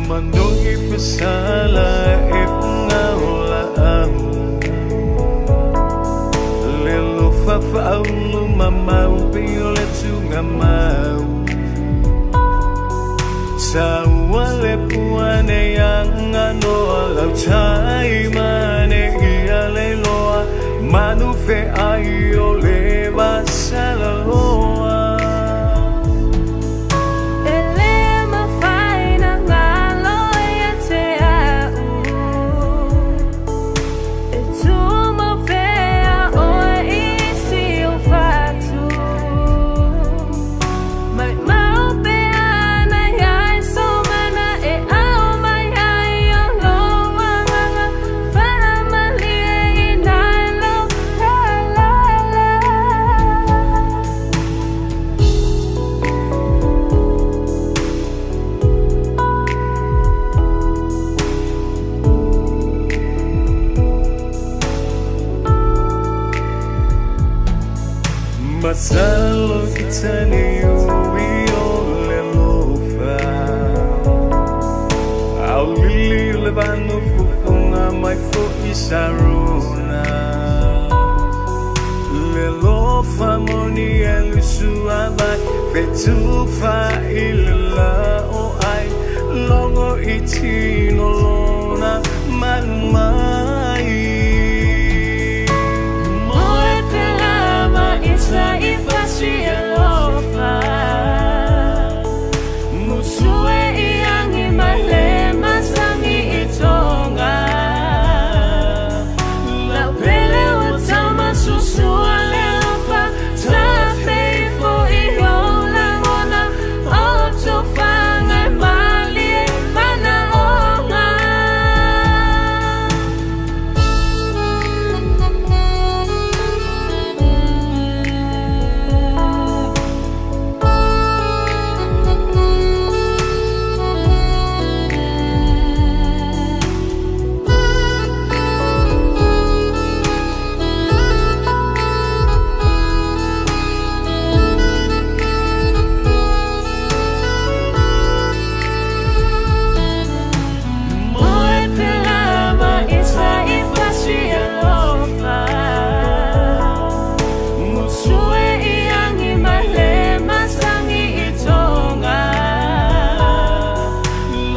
Manoi fasala e funga ola au Le lofa whaulu mamau pe o le tunga mau Taua le puane anga noa lau tai mane ia le loa Manu fe ai o le vasala loa. Masalo itani ui o le lofa Au lili le vanu fufunga mai fo isarona Le lofa moni e lusu avai Fetufa i le la o ai Longo i tino lona manu mai. Moe pelama isa i fasi alofa Musue i angi male masangi i tonga Lau pele o tama susua le alofa Ta feifo i o langona o tofanga e malie mana onga. Moe pelama isa i fasi alofa Musue i angi male masangi i tonga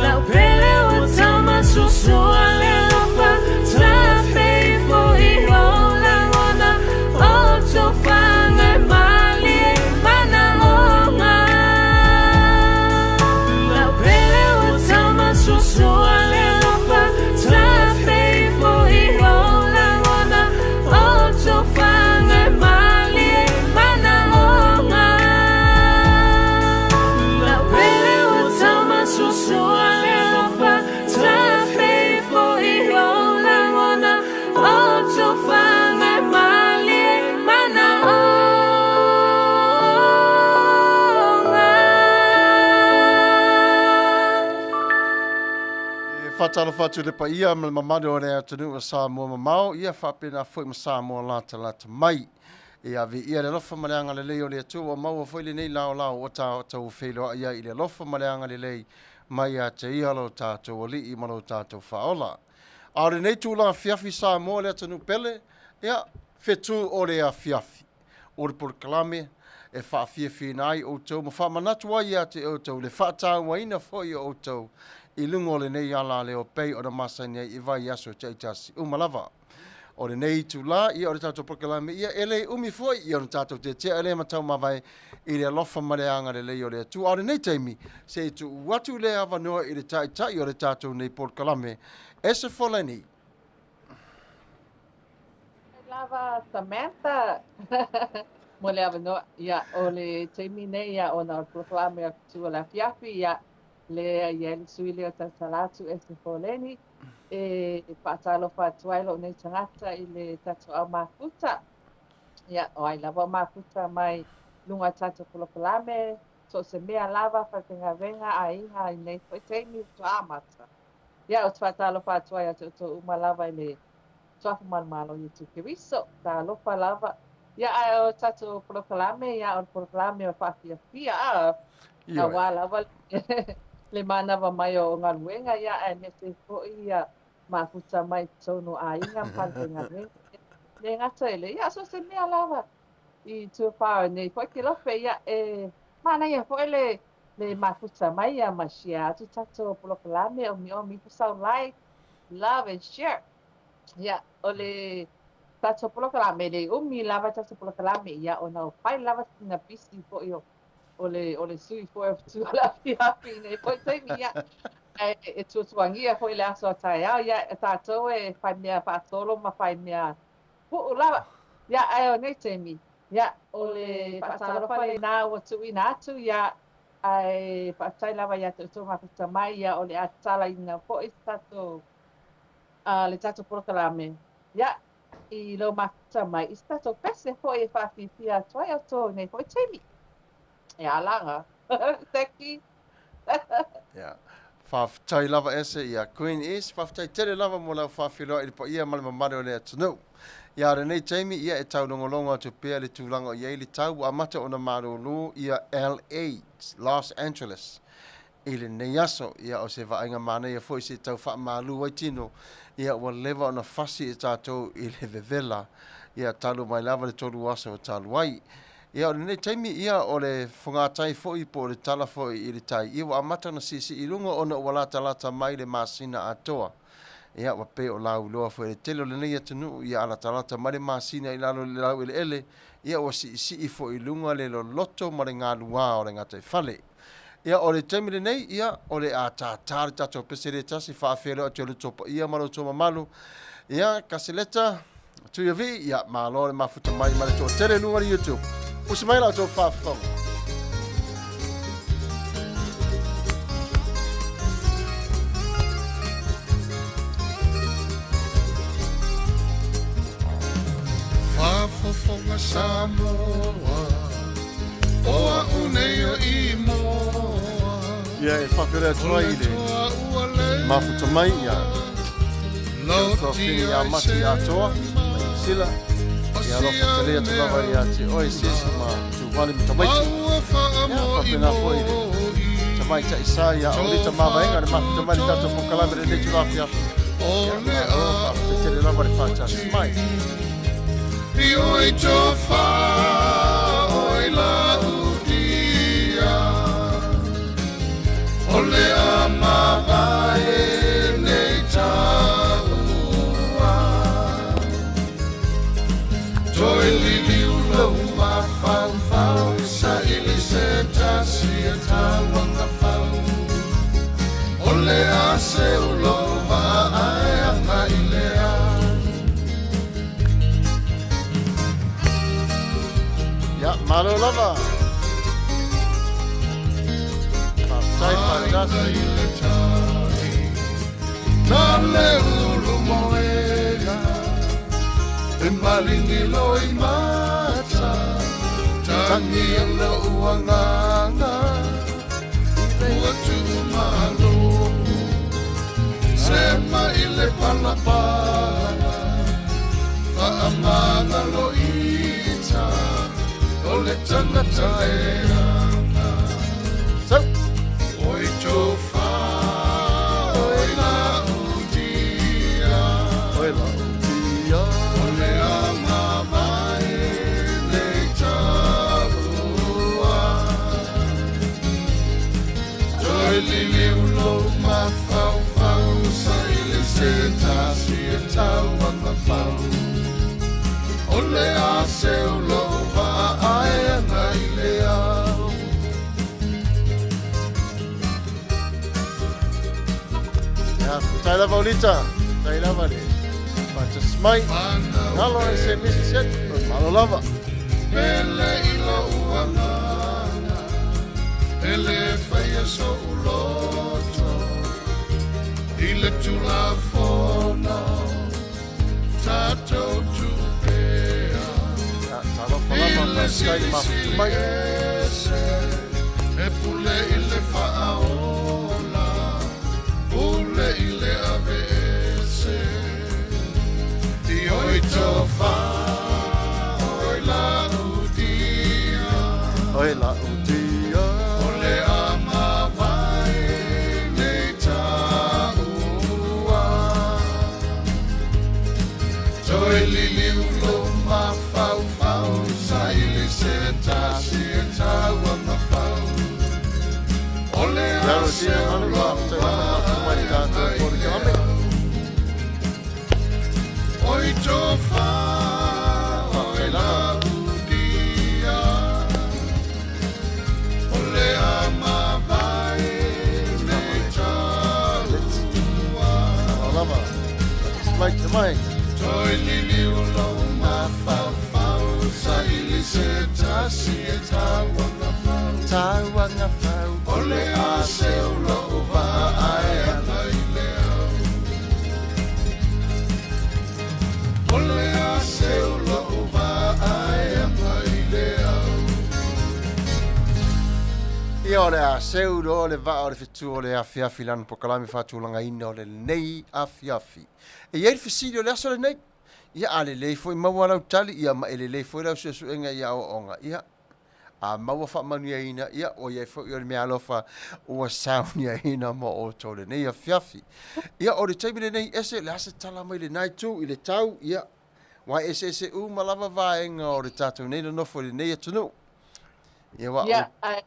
Lau pele o tama susua le alofa Ta feifo i o langona o tofanga e malie mana onga. Lau pele o tama susua le alofa Ta feifo i o langona o tofanga e malie mana onga. Lau pele o tama susua le alofa Ta feifo i o langona o tofanga e malie mana onga. E whatalofa atu le paia ma le mamalu o le atunuu o Samoa mamao, ia faapena foi ma Samoa latalata mai. E ave ia le alofa ma le agalelei o le Atua ua maua foi lenei laolao ua tatou feiloai ai i le alofa ma le agalelei mai ia te ia lo tatou alii ma lo tatou faaola. A o lenei tulaga fiafi Samoa le atunuu pele, ia, fetu o le afiafi. O le polokalame e faafiafiina ai outou ma faamanatu ai ia te outou le faatauaina foi o outou i luga o lenei ala leo pei ona masani ai i vaiaso taitasi uma lava. O lenei itulā, ia o le tatou polokalame ia e le umi foi ia ona tatou tetea lea ma taumavae i le alofa ma le agalelei o le Atua. A o lenei taimi, se i tuu atu le avanoa i le taitai o le tatou nei polokalame, Ese Foleni. Lava Samantha mo le avanoa ia o le taimi nei ia ona o le polokalame o Fetu o le Afiafi ia le ia le sui lea o tautala atu Ese Foleni e faatalofa atu ai lou nei tagata i le tatou au mafuta ia o ai lava o mafuta mai luga o tatou polokalame so o se mea lava falefaigaluega aiga i nei foi taimi faatoa amata ia ou te faatalofa atu ai ia te outou uma lava i le Suafa Manumalo Iesu Keriso, talofa lava. Ia, ae o tatou polokalame, ia, o le polokalame o faafiafia, a, Ioe. auā lava Le manava mai o galuega, ia, aemaise foi ia mafuta mai i totonu o aiga ma falefaigaluega. E le gata i lea, ia, so o se mea lava i tua nei foi Kelope, ia, e manaia foi le mafuta mai ia ma share atu tatou polokalame o omiomi ifo sau like, love and share. Ia, o le tatou polokalame, e le umi lava tatou polokalame, ia, ona o fai lava sina pisi foi o le sui foi o tua le afiafi nei foi taimi, ia, ae e tuatuagia foi le aso a taeao, ia, e tatou e fai mea faatolo ma fai mea pu'u lava. Ia, ae o nei taimi, ia, o le faatalofa lenā ua tuuina atu, ia, ae faafetai lava iā te outou mafuta mai, ia, o le a tatalaina foi tatou le tatou polokalame, ia, i lou mafuta mai i se tatou pese foi e faafiafia atu ai outou i nei foi taimi. E alaga. Teki. Ia, faafetai lava ese ia Queen East, faafetai tele lava mo lau faafeiloai i le paia ma le mamalu o le atunuu. Ia, lenei taimi, ia, e taulogologo atu pea le tulaga o i ai le tau, ua amata ona malūlū ia LA, Los Angeles, i lenei aso. Ia, o se vaaiga manaia foi se i tau faamalū ai tino. Ia, ua leva ona fasi e tatou i le vevela. Ia, talu mai lava le 3 aso o talu ai. Ia, o lenei taimi, ia, o le fogatai foi po o le tala foi i le tai. Ia, ua amata ona siisii i luga ona ua latalata mai le masina atoa. Ia, ua pei o lauiloa foi le tele o lenei atunuu, ia alatalata mai le masina i lalo i le laueleele, ia ua siisii foi i luga le loloto ma le galuā o le gataifale. Ia, o le taimi lenei, ia, o le a tātā le tatou pese le tasi faafeiloai atu i lo outou paia ma lo outou mamalu. Ia, Kaseleta, Tuiavii, ia, malo le mafuta mai ma le toatele i luga o le YouTube. Usi mai la outou faafofoga. Faafofoga Samoa, o a'u nei o Imoa. Ia, e faafeiloai atu ai i le mafuta mai, ia, tuafini ia Mati atoa, mai Sila. Ia alofa tele atu lava ia te oe sesi ma tuvale ma tamaiti. Ia, faapena foi i le tamaitai sa ia Aulita Mavaega le mafuta mai le tatou polokalame lenei itula afiafi. Ia, malo, faafetai tele lava le faatasi mai. I oi tofa oi la udia o le a mavae nei taua Toi lili ulo mafaufau sa ili se tasi e tauanga fau o le a se ulo vaae anga i le au. Ia, malo lava. Faafetai faatasi. I le tai Na le ulu moega E malini loi mata Tangi lo uanganga Ua tuu malo Se mai le palapala Faamanga lo ita O le tangata e anga Sau. Oi tofa, oi la udia, Oi la utia. o le ama mai nei taua. Toi lili ulo mafaufau sa i le se tasi e tauanga fau. O le a se ulo vaae anga i le au. Ia, faafetai lava Ulita. Faafetai lava le faatasi mai. Galo e se misi set. Malo lava. Pele i lou agaga E le faia so'u loto I le tulafono Tatou tupea Ia, talofa lava, I le faafetai le mafuta mai. ese E pule i le faaola Pule i le ave ese I oi tofa Oi la udia Oi la utia. O le ama vai lava. Mai mai. Toi liliu lou mafaufau Saili se tasi e tauaga fau Tauaga fau. O le a seu lou vaa ae ana i le au O le a seu lou vaa ae ana i le au Ia o le a seu loa le vaa o le fetu o le afiafi lana polokalame faatulagaina o lenei afiafi. E i ai le fesili o le aso lenei. Ia a lelei foi maua lau tali, ia ma e lelei foi lau suesuega i aoaoga. Ia a maua faamanuiaina, ia ua i ai foi o le meaalofa ua sauniaina mo outou lenei afiafi. Ia o le taimi lenei ese le a se tala mai lena itu i le tau, ia aua e eseese uma lava vaega o le tatou nei nonofo i lenei atunuu. Ia aua o Ia, ae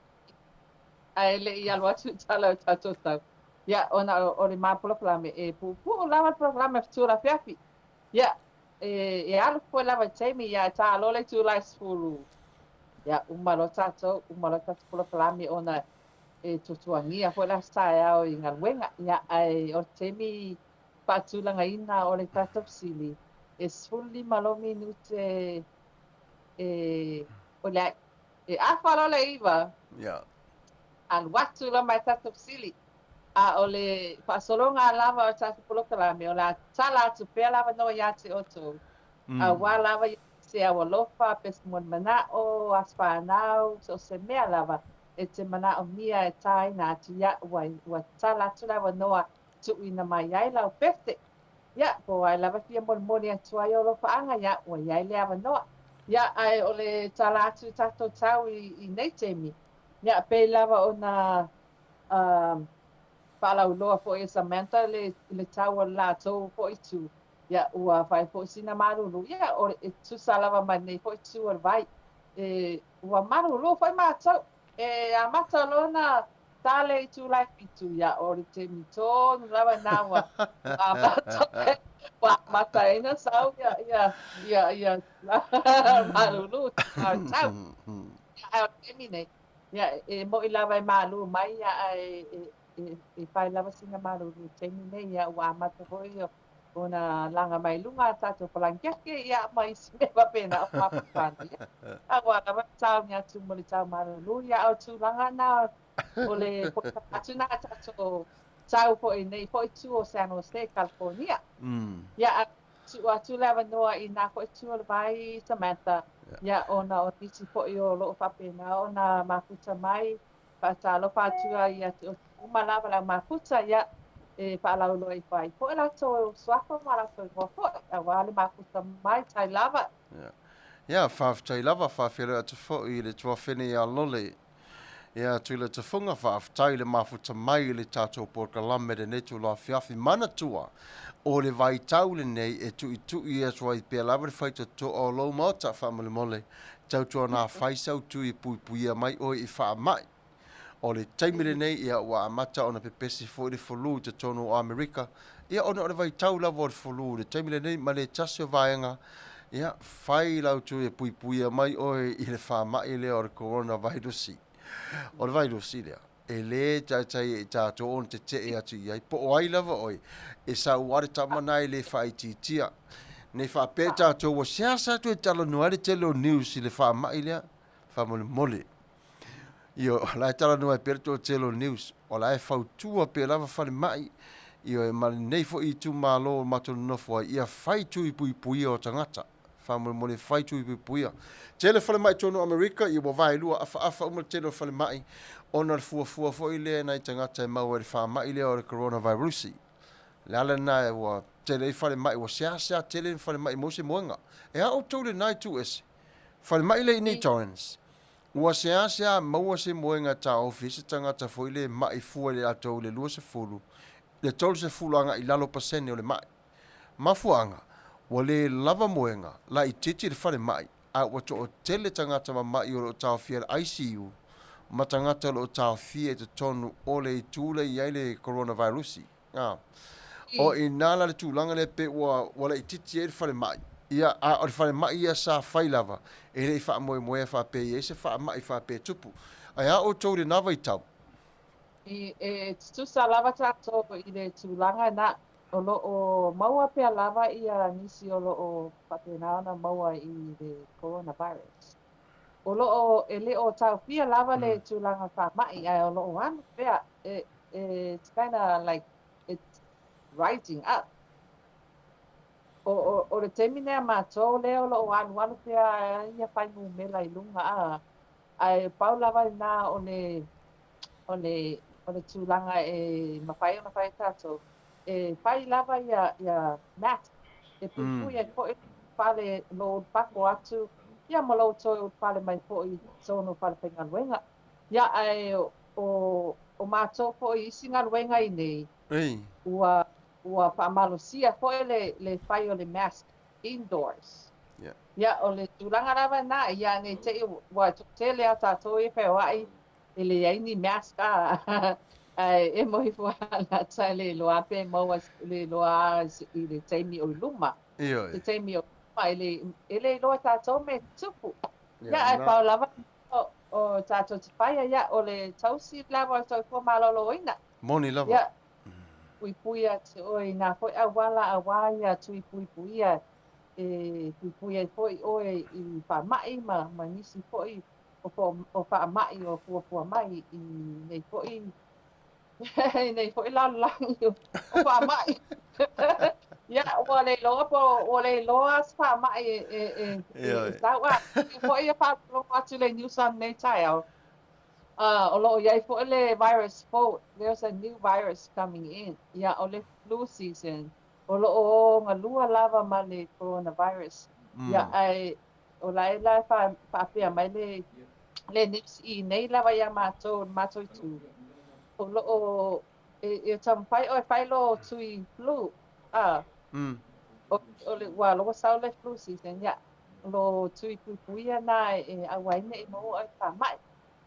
ae le i alu atu i tala o tatou tau. Ia, ona o le ma polokalame, e puupuu lava le polokalame fetu o le afiafi. Ia, e, e alu foi lava i taimi, ia, e tā loa le itula e 10. Ia, uma loa tatou, uma loa tatou polokalame ona e tuatuagia foi le aso taeao i galuega. Ia, ae o le taimi faatulagaina o le tatou fesili, e 15 loa minute e, o le, e afa loa le 9. Ia. Alu atu loa ma le tatou fesili. A o le faasologa lava o tatou polokalame, o le a tala atu pea le avanoa iā te outou, auā lava se au alofa, pe se molimana'o, aso fanau, so o se mea lava e te manaʻomia e tāina atu iaʻu ai, ua tala atu le avanoa tuuina mai ai lau pese. Ia, po o ai lava e fia molimoli atu ai ou alofaaga, ia, ua i ai le avanoa. Ia, ae o le tala atu i tatou tau i, i nei taimi, ia, pei lava ona faalauiloa foi e Samantha le, le tau o le latou foi itu, ia, ua fai foi sina malulu, ia, o, e tusa lava ma lenei foi itu o le vai. E, ua malulu foi matou, e amata loa ona tā le itula e 7, ia, o le taimi tonu lava lena ua amata, ua amata ai ona sau ia, ia, ia, ia malulu o le tau. Ia, ae o le taimi nei, ia, e moʻi lava e malū mai, ia, ae e, e, e fai lava sina malulu i le taimi nei, ia, ua amata foi ona laga mai luga a tatou palanikeake, ia, ma isi mea faapena o mafafana, ia. A ua lava le taogi atu mo le tau malulu, ia, a o tulaga na o le atu na a tatou tau foi nei foi itu o San Jose, California. Ia, a tuu atu le avanoa i nā foi itu o le vai, Samantha, ia, ona o nisi foi o loo faapena ona mafuta mai, faatalofa atu ai ia te outou uma lava le au mafuta, ia, e faalauiloa ifo ai foi latou suafa ma latou igoa foi, auā le mafuta mai tai lava. Ia, ia, faafetai lava, faafeiloai atu foi i le tuafene ia Lole. Ia, Tuila Tufunga, faafetai le mafuta mai i le tatou polokalame lenei itula afiafi. Manatua, o le vaitau lenei e tuitui atu ai pea lava le faitotoa o lou maota, faamolemole, tautuana fai sau tui e puipuia mai oe i faamai. O le taimi lenei, ia, ua amata ona pepesi foi le fulu i totonu o Amerika, ia, ona o le vaitau lava o le fulu i le taimi lenei ma le tasi o vaega, ia, fai lau tui e puipuia mai oe i le faamai lea o le coronavirus. O le vairusi lea, e lē taitai e i tatou ona tetee atu i ai, po o ai lava oe, e sau lava le tama na e le faaitiitia. Nei faapea tatou ua seasea atu e talanoa ai le tele o news i le faamai lea, faamolemole. Ioe, o la e talanoa ai pea le toatele o news, o la e fautua pea lava falemai, ioe, ma lenei foi itumalo o matou nonofo ai, ia fai tui puipuia o tagata. Faamolemole fai tui puipuia. Tele falemai totonu o Amerika, ia ua vaelua afaafa uma le tele o falemai, ona o le fuafua foi lea e nai tagata e maua i le faamai lea o le coronavirus. Le ala lena ua tele ai falemai, ua seasea tele ni falemai maua se moega. E a outou lena itu ese? Falemai lea i nei Torrens, ua seasea maua se moega e taofi ai se tagata foi lea e mai fua i le latou i le 20, le 30 agai i lalo pasene o le mai. Mafuaaga, ua le lava moega, laitiiti le falemai, a ua toatele tagata mamai o lo o taofia i le ICU ma tagata o lo o taofia i totonu o le itu lea e i ai le coronavirus. O i ina la le tulaga lea pei ua ua laitiiti ai le falemai. Ia, a o le falemai ia sa fai lava, e le i faamoemoea faapea e i ai se faamai faapea e tupu. Ae a outou i lena vaitau? E tutusa lava tatou i le tulaga na. O lo o maua pea lava ia nisi o lo o faapena ona maua i le coronavirus. O lo o e le o taofia lava le tulaga faamai ae o lo o alu pea it's kinda like it's rising up. O, o, o le taimi nei a matou lea o lo o alualu pea ia fuainumera i luga a ae pau lava lena o le o le o le tulaga e mafai ona fai e tatou e fai lava ia ia mask e puipui ai fo'i fale lou ulupako atu ia ma lou toe ulufale mai fo'i i totonu o falefaigaluega. Ia ae o o matou fo'i i isi galuega iinei ua ua faamalosia fo'i le le fai o le mask indoors. Ia o le tulaga lava lena ia ne i te i ua toatele a tatou ia e feoai e leai ni mask a ae emo ifo lata e le iloa pe maua le iloa i le taimi o i luma. Ioe. Se taimi o luma e le e le iloa e tatou mea e tutupu. Ia Ia ae na. pau lava o o tatou te faia ia o le tausi lava o le soifua maloloina. Moni lava. Ia puipui atu oe i nā fo'i auala auā ia tui puipuia e puipui ai fo'i oe i faama'i ma ma nisi fo'i o o faama'i o fuafua mai i nei fo'i i nei fo'i lalolagi o faama'i. Ia ua le iloa po ua le iloa se faama'i e e e e Ioe. sau a fo'i e faalogologo atu i le news ananei i le taeao. O lo o i ai fo'i le virus fou, there's a new virus coming in. Ia o le flu season o lo o galua lava ma le coronavirus. Ia ae o laila e faapea mai le le news iinei lava iā matou le matou itu o lo o e taumafai oe e fai lou tui flu a o o le ua ua sau le flu season ia lou tui puipuia lena e aua ai ne i maua oe i le faama'i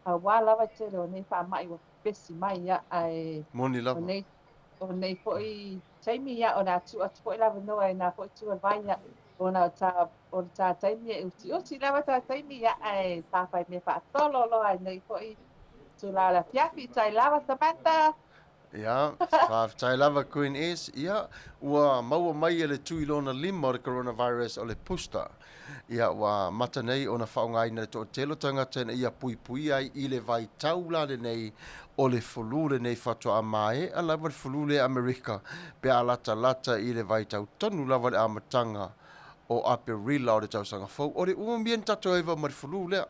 auā lava le tele o nei faama'i ua pepesi mai ia ae Moni o lava. nei o nei fo'i taimi ia o le a tuu atu fo'i le avanoa i nā fo'i tu o le vai ia ona o ta o le ta taimi e utiuti lava ta taimi ia ae tāwhai mea faatolo loa i nei fo'i itulā o le afiafi. Tai lava Samantha! Ia, faafetai lava Queen S. Ia, ua maua mai e le tui lona lima o le coronavirus o le booster. Ia, ua amata nei ona faaaogaina e le toatele o tagata ina ia puipuia ai i le vaitau la lenei o le fulu lenei faatoa maea lava le fulu lea Amerika pe a latalata i le vaitau tonu lava i le amataga o Aperila o le tausaga fou. O le umi e na tatou eva ma le fulu lea.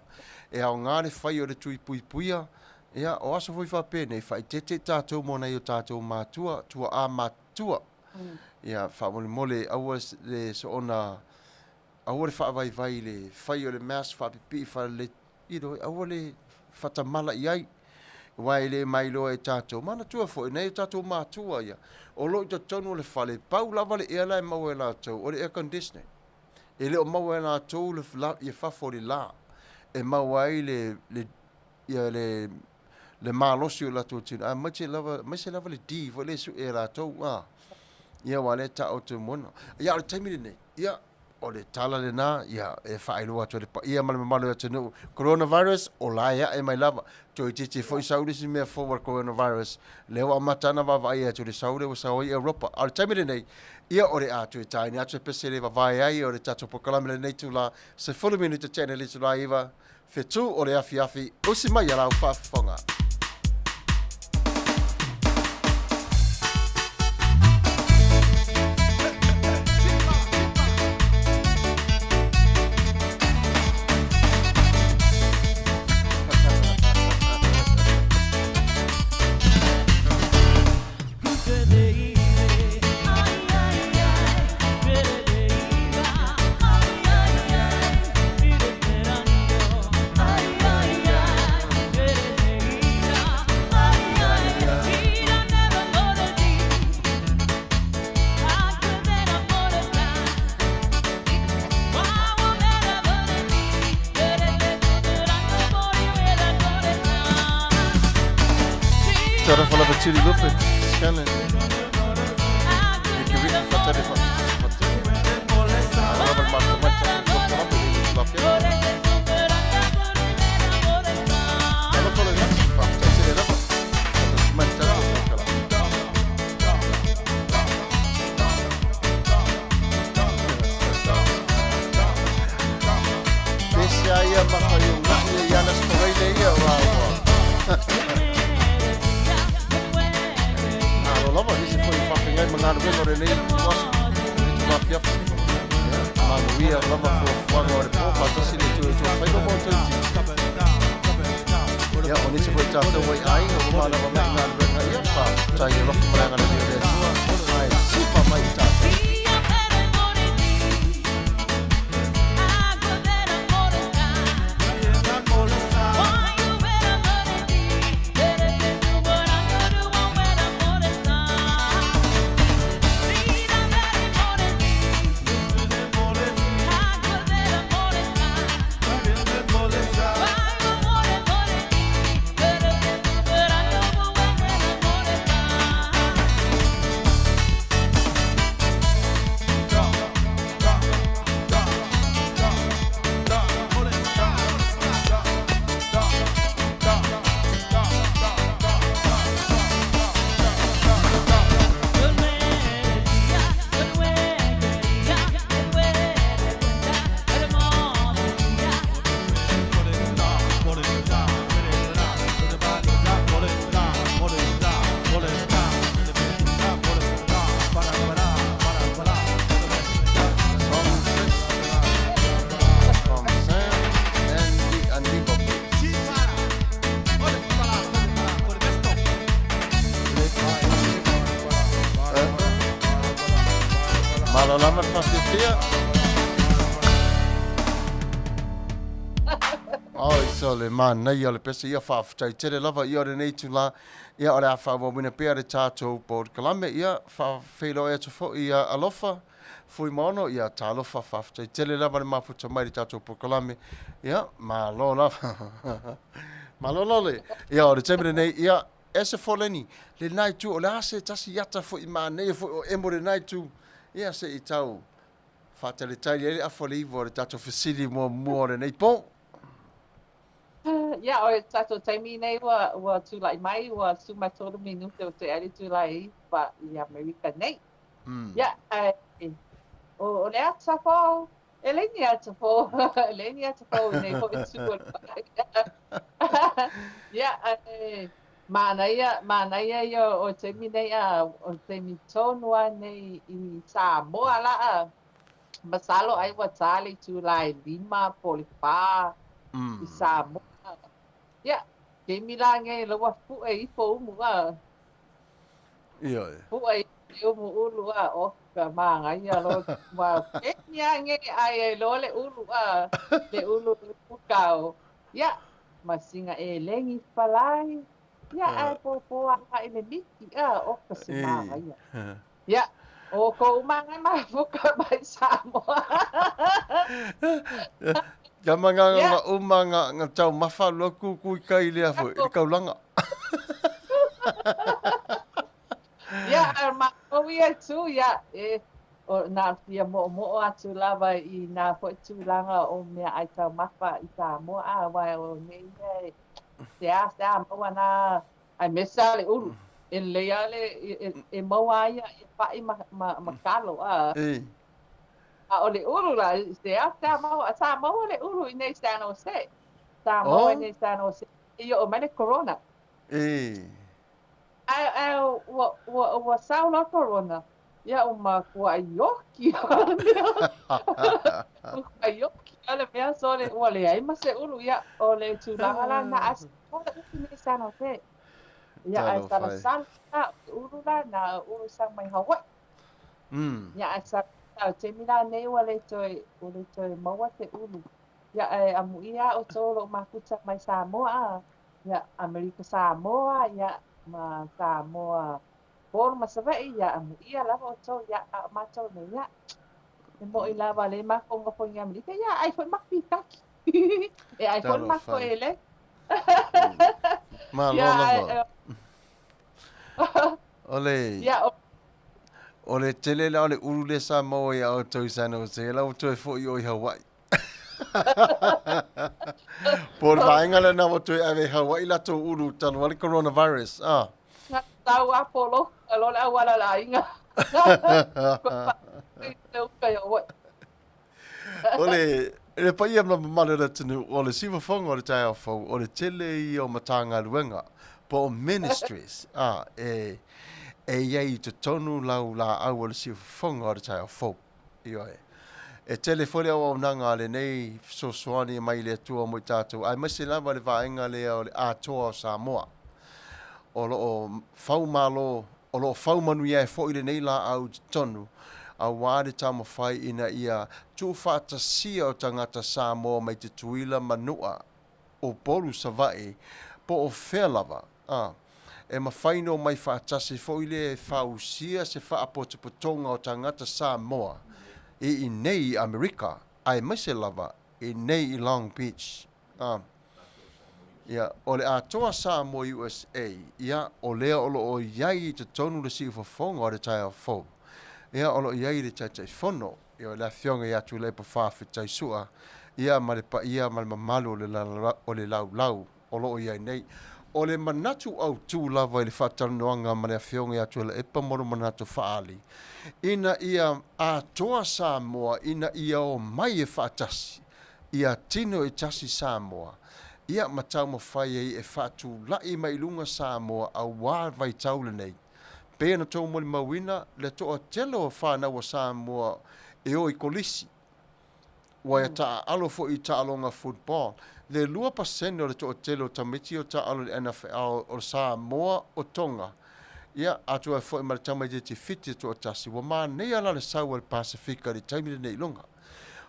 E aoga le fai o le tui puipuia. Ia, o aso foi faapenei, faaeteete tatou mo nai o tatou matua, tuaa matutua. Ia, faamolemole, aua le soona, aua le faavaivai i le fai o le mask, faapipii, faalelei, you know, aua le faatamala i ai, aua e le mailoa e tatou. Manatua foi, nai o tatou matua ia, o lo o i totonu o le fale, pau lava le ea la e maua e latou, o le air conditioning. E le o maua e latou le, ia fafo o le la, e maua ai le, le ia le le malosi o latou tino, aemaise lava, aemaise lava le D foi lea e sue e latou, a. Ia, aua o lea e taoto i moana. Ia, a o le taimi lenei, ia, o le tala lena, ia, e faailoa atu ai le paia ma le mamalu o le atunuu, coronavirus, o la e ae mai lava. Toeitiiti foi sau le isi mea fou a le coronavirus, lea ua amata ona vaavaai atu i le sau lea ua sau ai Europa. A o le taimi lenei, ia, o le a toe taina atu se pese e le vavae ai o le tatou polokalame i lenei itula, 10 minute tea nei i le itula e 9, Fetu o le afiafi, usi mai a lau faafofoga. Tara whalava tiri lupe, scanlan. galuega o lenei ituaso, lenei itula afiafi. Ia, manuia lava fuafuaga o le po, faatasi le Atua i outou faiva ma outou tiute. Ia, o nisi foi tatou ai aiga ua manava mai i galuega, ia, faafetai i le alofa ma le agalelei o le Atua, ae sipa mai i tatou. Song 6 from Sam and the Aniva Boys. Malamalama le faafiafia. Oi, so le manaia o le pese ia faafetai tele lava ia o lenei itula ia o le a faaauauina pea le tatou polokalame ia faafeiloai atu foi ia alofa Fuimaono ia talofa faafetai tele lava le mafuta mai le tatou polokalame ia malo lava malo lale ia o le taimi lenei ia ese foleni lena itu o le a se tasi ata foi manaia foi o emo lena itu ia se i tau faatalitali ai le afa o le iva o le tatou fesili muamua o lenei po. Ia, o le tatou taimi nei ua, ua tulai mai, ua 13 minute o toe ai le itula e 9 i Amerika nei. Ia, ae, o, o le ata fou, e leai ni ata fou, e leai ni ata fou i nei foi itu o le pae. Ia, ae, manaia, manaia ia o le taimi nei, a, o le taimi tonu lava nei i Samoa la a. Masalo ai ua tā le itula e 5 po o le 4 i Samoa. Ia, taimi la nei la ua puʻe ifo umu a. Ioe. Puʻe ifo umu ulu a, o ka manaia loa ua taimi a nei ʻai ai loa le ulu a, le ulu pukao. Ia, ma sina ʻelegi palai. Ia, ae pōpō aʻe le miki a, o ka se manaia. Ia, o kou maga mafuka mai Samoa. Kia manga nga uma nga nga taumafa lua kuku i kai lea foi, i le kaulanga. Ia, a mākou ia tū, ia, e, o nā fia moʻomoʻo atu lava i nā foi tulaga o mea ʻai taumafa i Samoa, a wai o nei mea e, se a, se a maua nā Ai me sa le ulu. E lelei lava le, e maua ai ia paʻi ma, ma, ma kalo, a. E. A o le ulu la, se a sa maua, sa maua le ulu i nei San Jose. Sa maua i nei San Jose. I oo mai le corona. E. Ae, ae, ua, ua, ua sau loa corona. Ia ua makuaʻi oki lava le mea. Makuaʻi oki lava le mea, so le, ua leai ma se ulu, ia, o le tulaga la na a o le ulu nei San Jose. Ia, ae salasala la, o le ulu la, na ulu sau mai Hawaii. Ia, ae salasala, o taimi la nei ua le toe, ua le toe maua se ulu. Ia, ae amuia a ʻoutou o loʻo makuta mai Samoa a, ia, Amerika Samoa, ia, ma Samoa Upolu ma Savaʻi, ia, amuia lava ʻoutou, ia, a o mātou nei, ia, e mōʻi lava lē mākou nofo i Amerika, ia, ʻai foi mākou pikaki. E ʻai foi mākou ʻelele. Malo lava. O le, o le tele la o le ulu lea sa maua iā outou i San Jose, la ua toe foi ʻoe i Hawaii. Po o le vaega lena ua toe ave i Hawaii latou ulu talu ai le coronavirus, ah. Tau a polo, alo le auala la aiga. O le, le paia ma le mamalu o le atunuu, o le siufofoga o le taeao fou, o le tele ia o Matagaluega, po o ministries, ah, e, e i ai i totonu lau laau o le siufofoga o le taeao fou. Ioe. E tele foi le auaunaga a lenei fesoasoani mai le Atua mo i tatou, aemaise lava le vaega lea o le Atoa o Samoa. O lo o fau malo, o lo o fau manuia ai foi lenei laau i totonu, aua le taumafai ina ia tuufaatasia o tagata Samoa mai Tutuila, Manua, Upolu, Savaii, po o fea lava, a e mafai ona omai faatasi foi lea e fausia se faapotopotoga o tagata Samoa i inei i Amerika, aemaise lava i nei i Long Beach. A ia, o le Atoa Samoa USA, ia, o lea o lo o i ai i totonu le siufofoga o le taeao fou. Ia, o lo o i ai le Taitaifono, ia, o le Afioga ia Tuilaepa Faafetai Sua, ia, ma le paia ma le mamalu o le laulau o lo o i ai nei. O le manatu autū lava i le faatalanoaga ma le Afioga ia Tuilaepa mo le manatu faaali, ina ia atoa Samoa, ina ia omai e faatasi, ia tino e tasi Samoa, ia ma taumafai ai e faatulai mai i luga Samoa auā le vaitau lenei. Pei ona tou molimauina le toatele o fanau a Samoa e o i kolisi, ua e taaalo foi i taaloga football. Le 2% o le toatele o tamaiti o taaalo i le NFL o Samoa o Tonga, ia, atoa ai foi ma le tamaitiiti Fiti e toatasi. Ua manaia la le sau a le Pasefika i le taimi lenei i luga.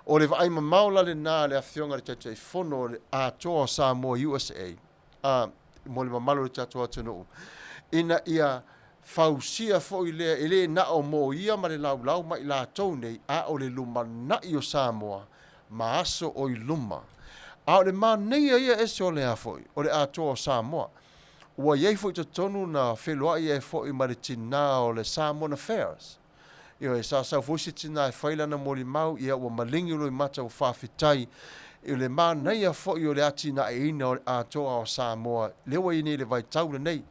O le vaai mamao la lena a le Afioga i le Taitaifono o le Atoa o Samoa USA, a, mo le mamalu o le tatou atunuu, ina ia fausia foi lea, e le na o mo ia ma le laulau ma i latou nei, a o le lumanai o Samoa ma aso o i luma. A o le manaia ia ese o le a foi, o le Atoa o Samoa. Ua i ai foi totonu na feloai ai foi ma le tinā o le Samoan Affairs. Ioe, sa sau foi se tinā e fai lana molimau, ia ua maligi loimata ua faafetai i le manaia foi o le atinaeina o le Atoa o Samoa lea ua i ai nei i le vaitau lenei.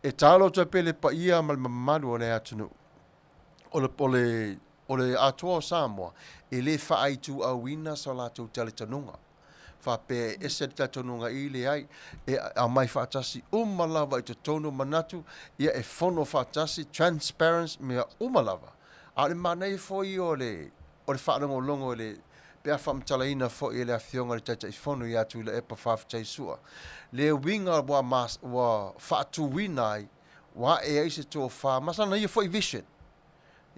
E talo atu ai pea le paia ma le mamalu o le atunuu. O le, o le, o le Atoa o Samoa, e le faaituauina so latou talitonuga. Faapea e ese le talitonuga i leai, e aumai faatasi uma lava i totonu manatu, ia e fono faatasi, transparent, mea uma lava. A o le manaia foi o le, o le faalogologo i le, pe a faamatalaina foi e le Afioga i le Taitaifono ia Tuilaepa Faafetai Sua, le uiga ua, ua faatuina ai, ua ae ai se tofa, ma sana ia foi vision.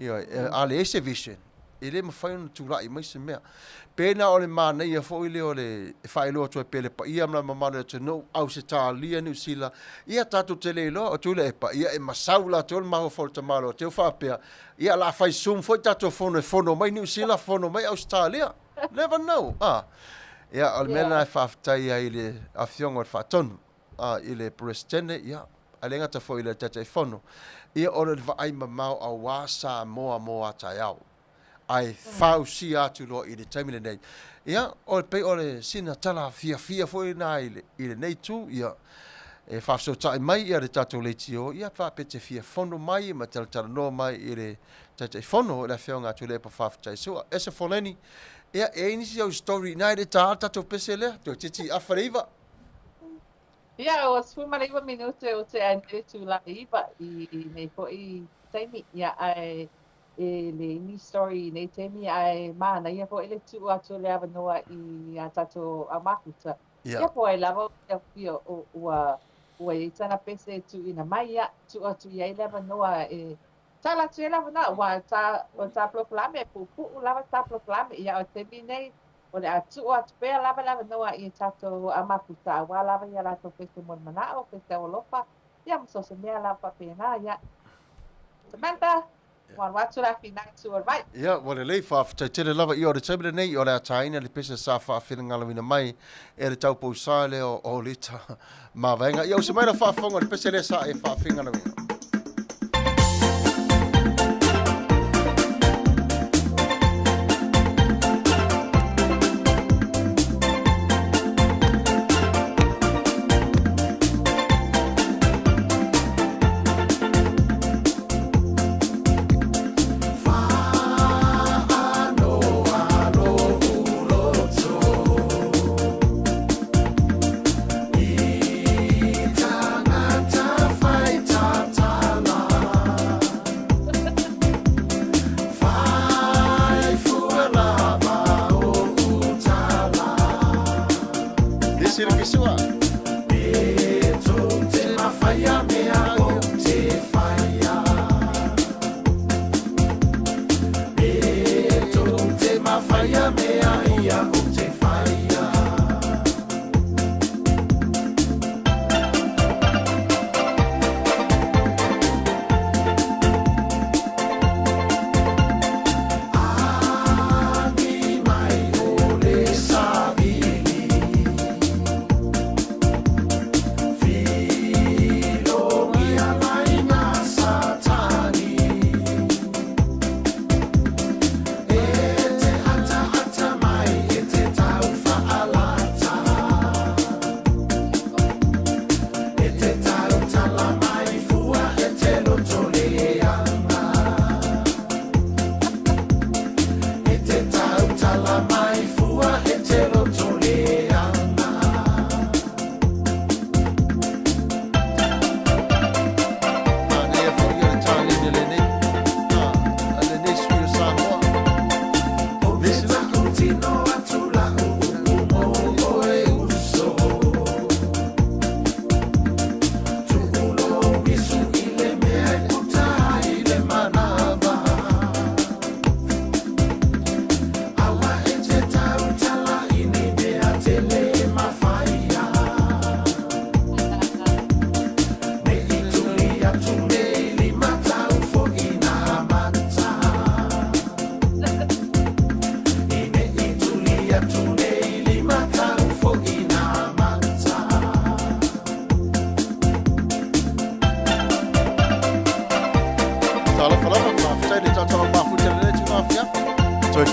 Ioe, a leai se vision, e le mafai ona tulai mai se mea. Pena o le manaia foi lea o le e faailoa atu ai pea le paia ma le mamalu o le atunuu, Ausetalia, Niu Sila, ia tatou te le iloa, o Tuilaepa, ia e masau latou le mafaufau o le tamaloa teu faapea, ia o le a fai zoom foi tatou fono e fono mai Niu Sila, fono mai Ausetalia. Never know. Ah. Ia, o le mea lena e faafetai ai i le Afioga o le Faatonu, ah, i le Peresetene, ia, ae le gata foi i le Taitaifono, ia o le vaai mamao auā Samoa mo a taeao, ae fausia atu loa i le taimi lenei. Ia, o pei o le sina tala fiafia foi lena i le, i lenei itu, ia, e faafesootai mai ia le tatou leitio, ia faapea te fia fono mai ma talatalanoa mai i le Taitaifono, le Afioga a Tuilaepa Faafetai Sua. Ese Foleni, ia, e i ai nisi au story i ina e le ta le tatou pese lea, toeitiiti afa le iva. Ia, ua 19 minute o tea ai nei le itula e 9 i nei foi taimi. Ia, ae e leai ni story i nei taimi, ae manaia foi le tuu atu o le avanoa i a tatou aumakuta. Ia, po o ai lava o fiafia ua ua i ai sana pese e tuuina mai, ia, tuu atu i ai le avanoa e tala atu ai le avanoa, aua o ta, o ta polokalame e puupuu lava ta polokalame. Ia, o le taimi nei, O le a tuu atu pea lava le avanoa i tatou mafuta aua lava ia latou pese mo le manao, pese aualofa, ia ma so o se mea lava faapena. Ia. Samantha, ua alu atu le afi nai to right. Ia, ua lelei, faafetai tele lava. Ia, o le taimi lenei, o le a tāina le pese sa faafinagaloina mai e le taupousa lea o Olita Mavaega. Ia, usi mai lau faafofoga i le pese lea sa e faafinagaloina.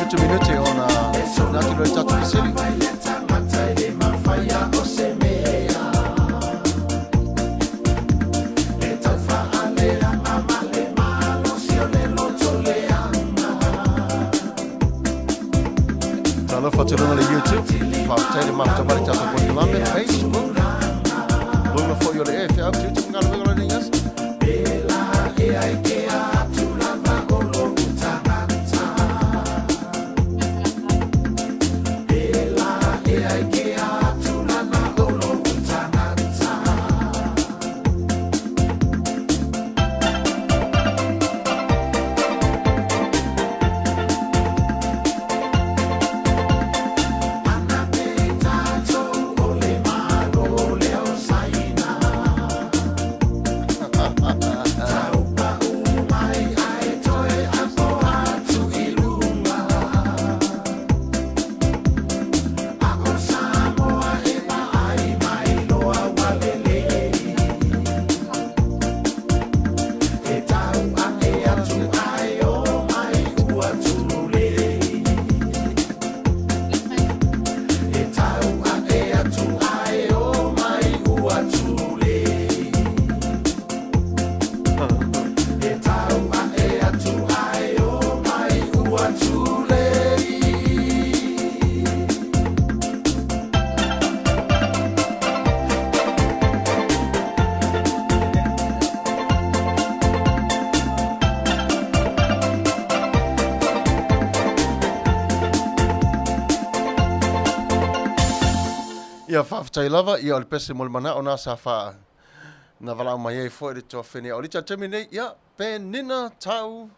7 minute ona na atu loa i tatou fesili. Talofa atu luga le YouTube, faafetai le mafuta mai le tatou polokalame, Facebook, luga foi o le e feau tiute ma galuega o lenei aso. Ia, faafetai lava, ia o le pese mo le manao na sa faa na valaau mai ai foi le tuafene o Lita taimi nei, ia, Penina Tau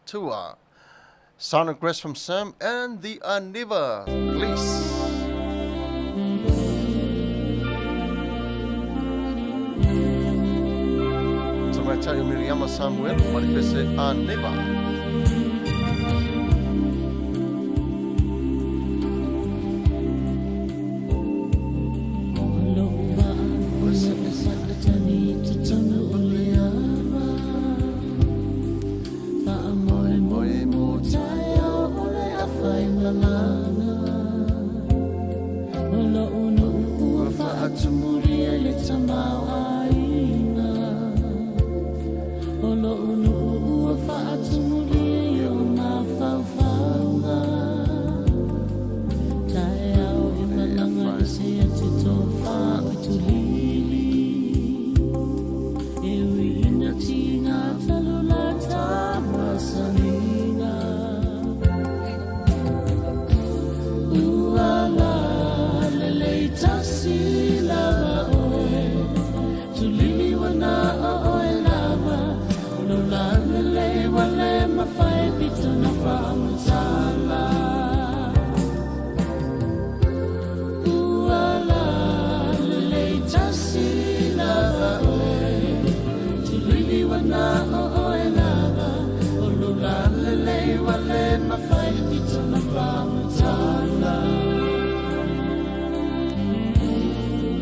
Tua. Sound of Grace from Sam and the Aniva Police. Tamaitai o Miriama Samuel, ma le pese Aniva.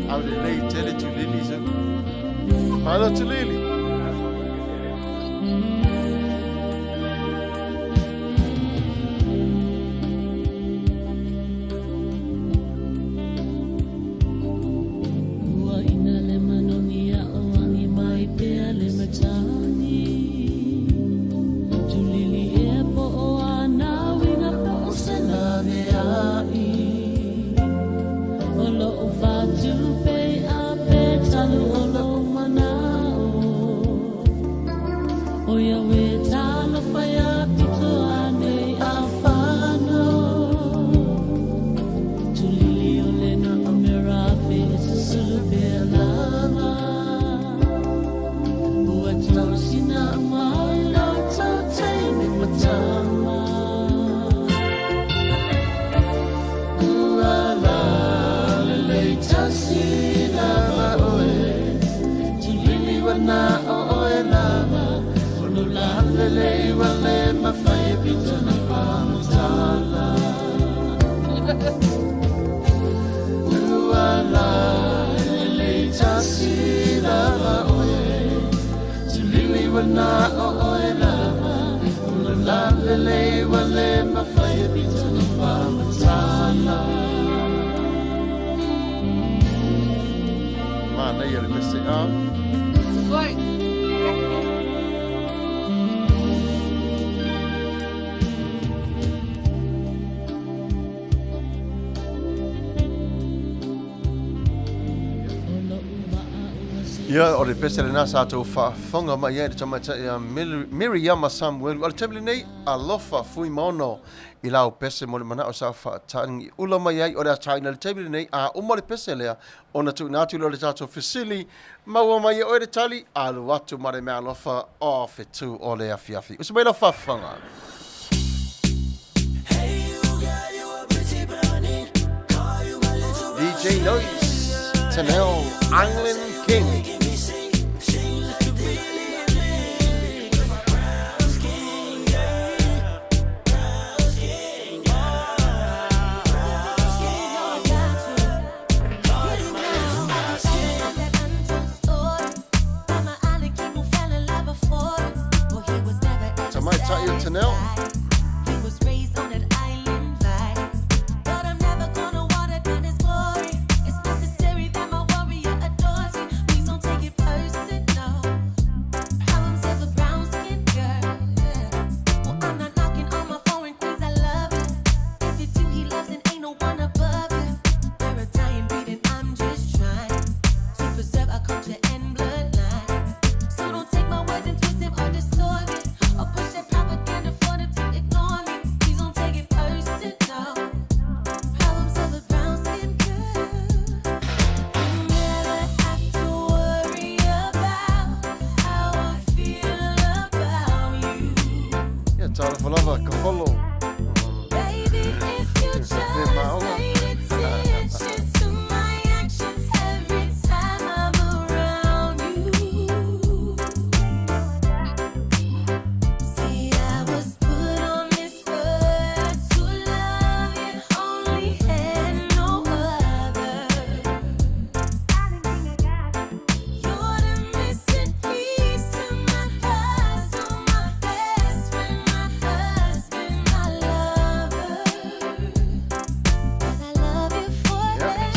Au lelei tele tulili se. Malo tulili. Ua ina le manogi a o agi mai pea le matagi. Tulili ea po o ana uiga po o se laveai. O lou fatupe a pe talu o lou manao. Lelei ua le mafai e pita ona faamatala. Manaia le pese a. Foi. Ia, o le pese lena sa tou faafofoga mai ai i le tamaitai a Miriama Samuelu. O le taimi lenei, alofa Fuimaono i lau pese mo le manao sa faatagi ula mai ai o le ataina i le taimi lenei, a uma le pese lea, ona tuuina atu lea o le tatou fesili, maua mai e oe le tali, alu atu ma le meaalofa o fetu o le afiafi. Usu mai lau faafofoga. DJ Noise, Tanel, Island King. Tamaitai o Tanel. Ia, talofa lava, ka follow. He maoga. Ia,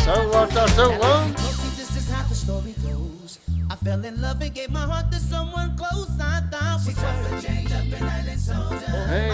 sau a tatou, a. Hey.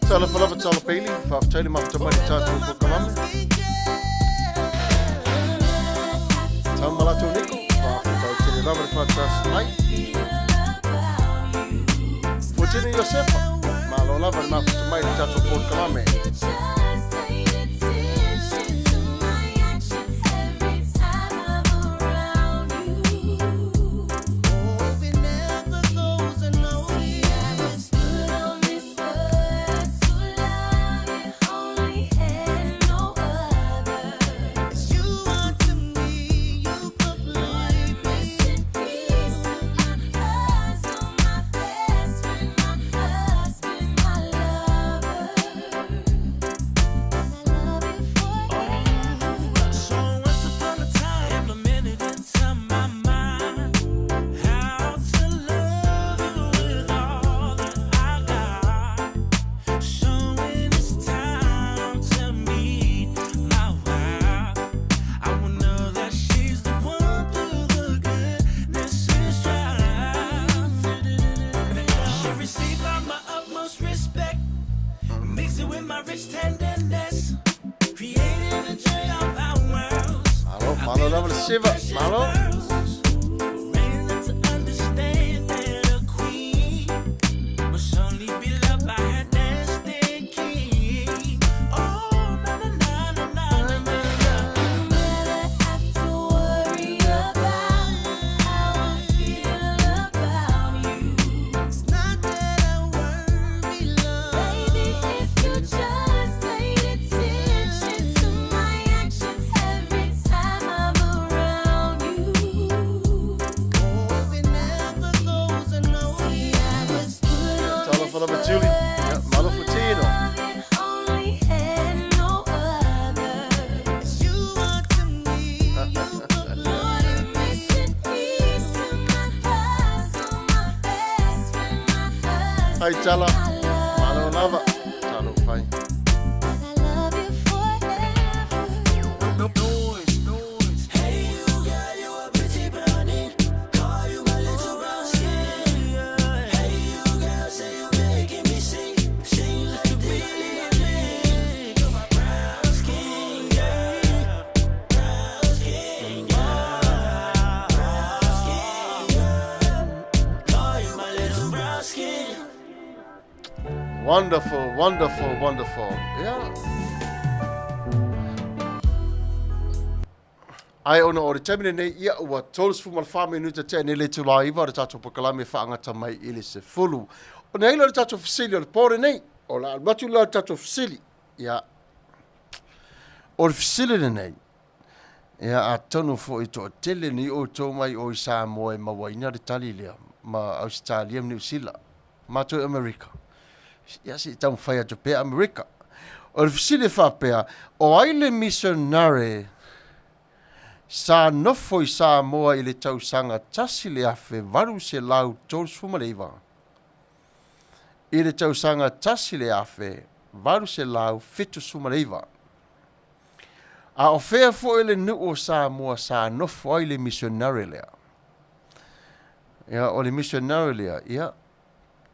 Talofa lava Tala Bailey, faafetai le mafuta mai le tatou polokalame. Tama latou Niko, faafetai tele lava le faatasi mai. Fuatino Iosefa, malo lava le mafuta mai le tatou polokalame. Malo, malo lava le seva, malo. Talofa lava Julie. Ia, malo futino. Hai Tala. Malo lava. Talofa ai. Wonderful, wonderful, wonderful. Yeah. Ai ona o le taimi lenei, ia ua 34 minute tea nei le itula iva o le tatou polokalame e faagata mai i le 10. Ona i ai lea o le tatou fesili o le po lenei, o le a alu atu la le tatou fesili. Ia, o le fesili lenei, ia atonu foi toatele nei outou mai o i Samoa e mauaina le tali lea, ma Ausetalia ma Niu Sila, matou i Amerika. Ia se i taumafai atu pea Amerika. O le fesili e faapea, o ai le missionary sa nofo i Samoa i le tausaga 1839? I le tausaga 1879. A o fea foi le nuu o Samoa sa nofo ai le missionary lea? Ia, o le missionary lea, ia,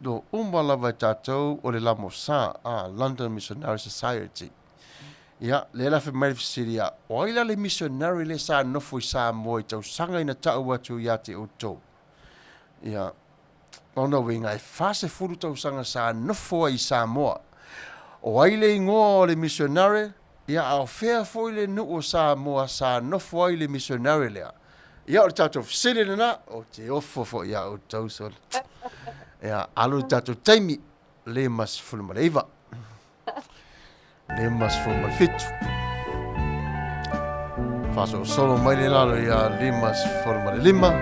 lo uma lava e tatou o le Lamosa, a London Missionary Society. Ia, lea la fai mai le fesili ia, o ai la le missionary lea sa nofo i Samoa i tausaga ina tau atu ia te outou? Ia, lona uiga e 40 tausaga sa nofo ai i Samoa. O ai le igoa o le missionary? Ia, a o fea foi le nuu o Samoa sa nofo ai le missionary lea? Ia, o le tatou fesili lena, ou te ofo foi ia outou sole. Ia, alu le tatou taimi, 59, 57. Faasolosolo mai le lalo ia 55.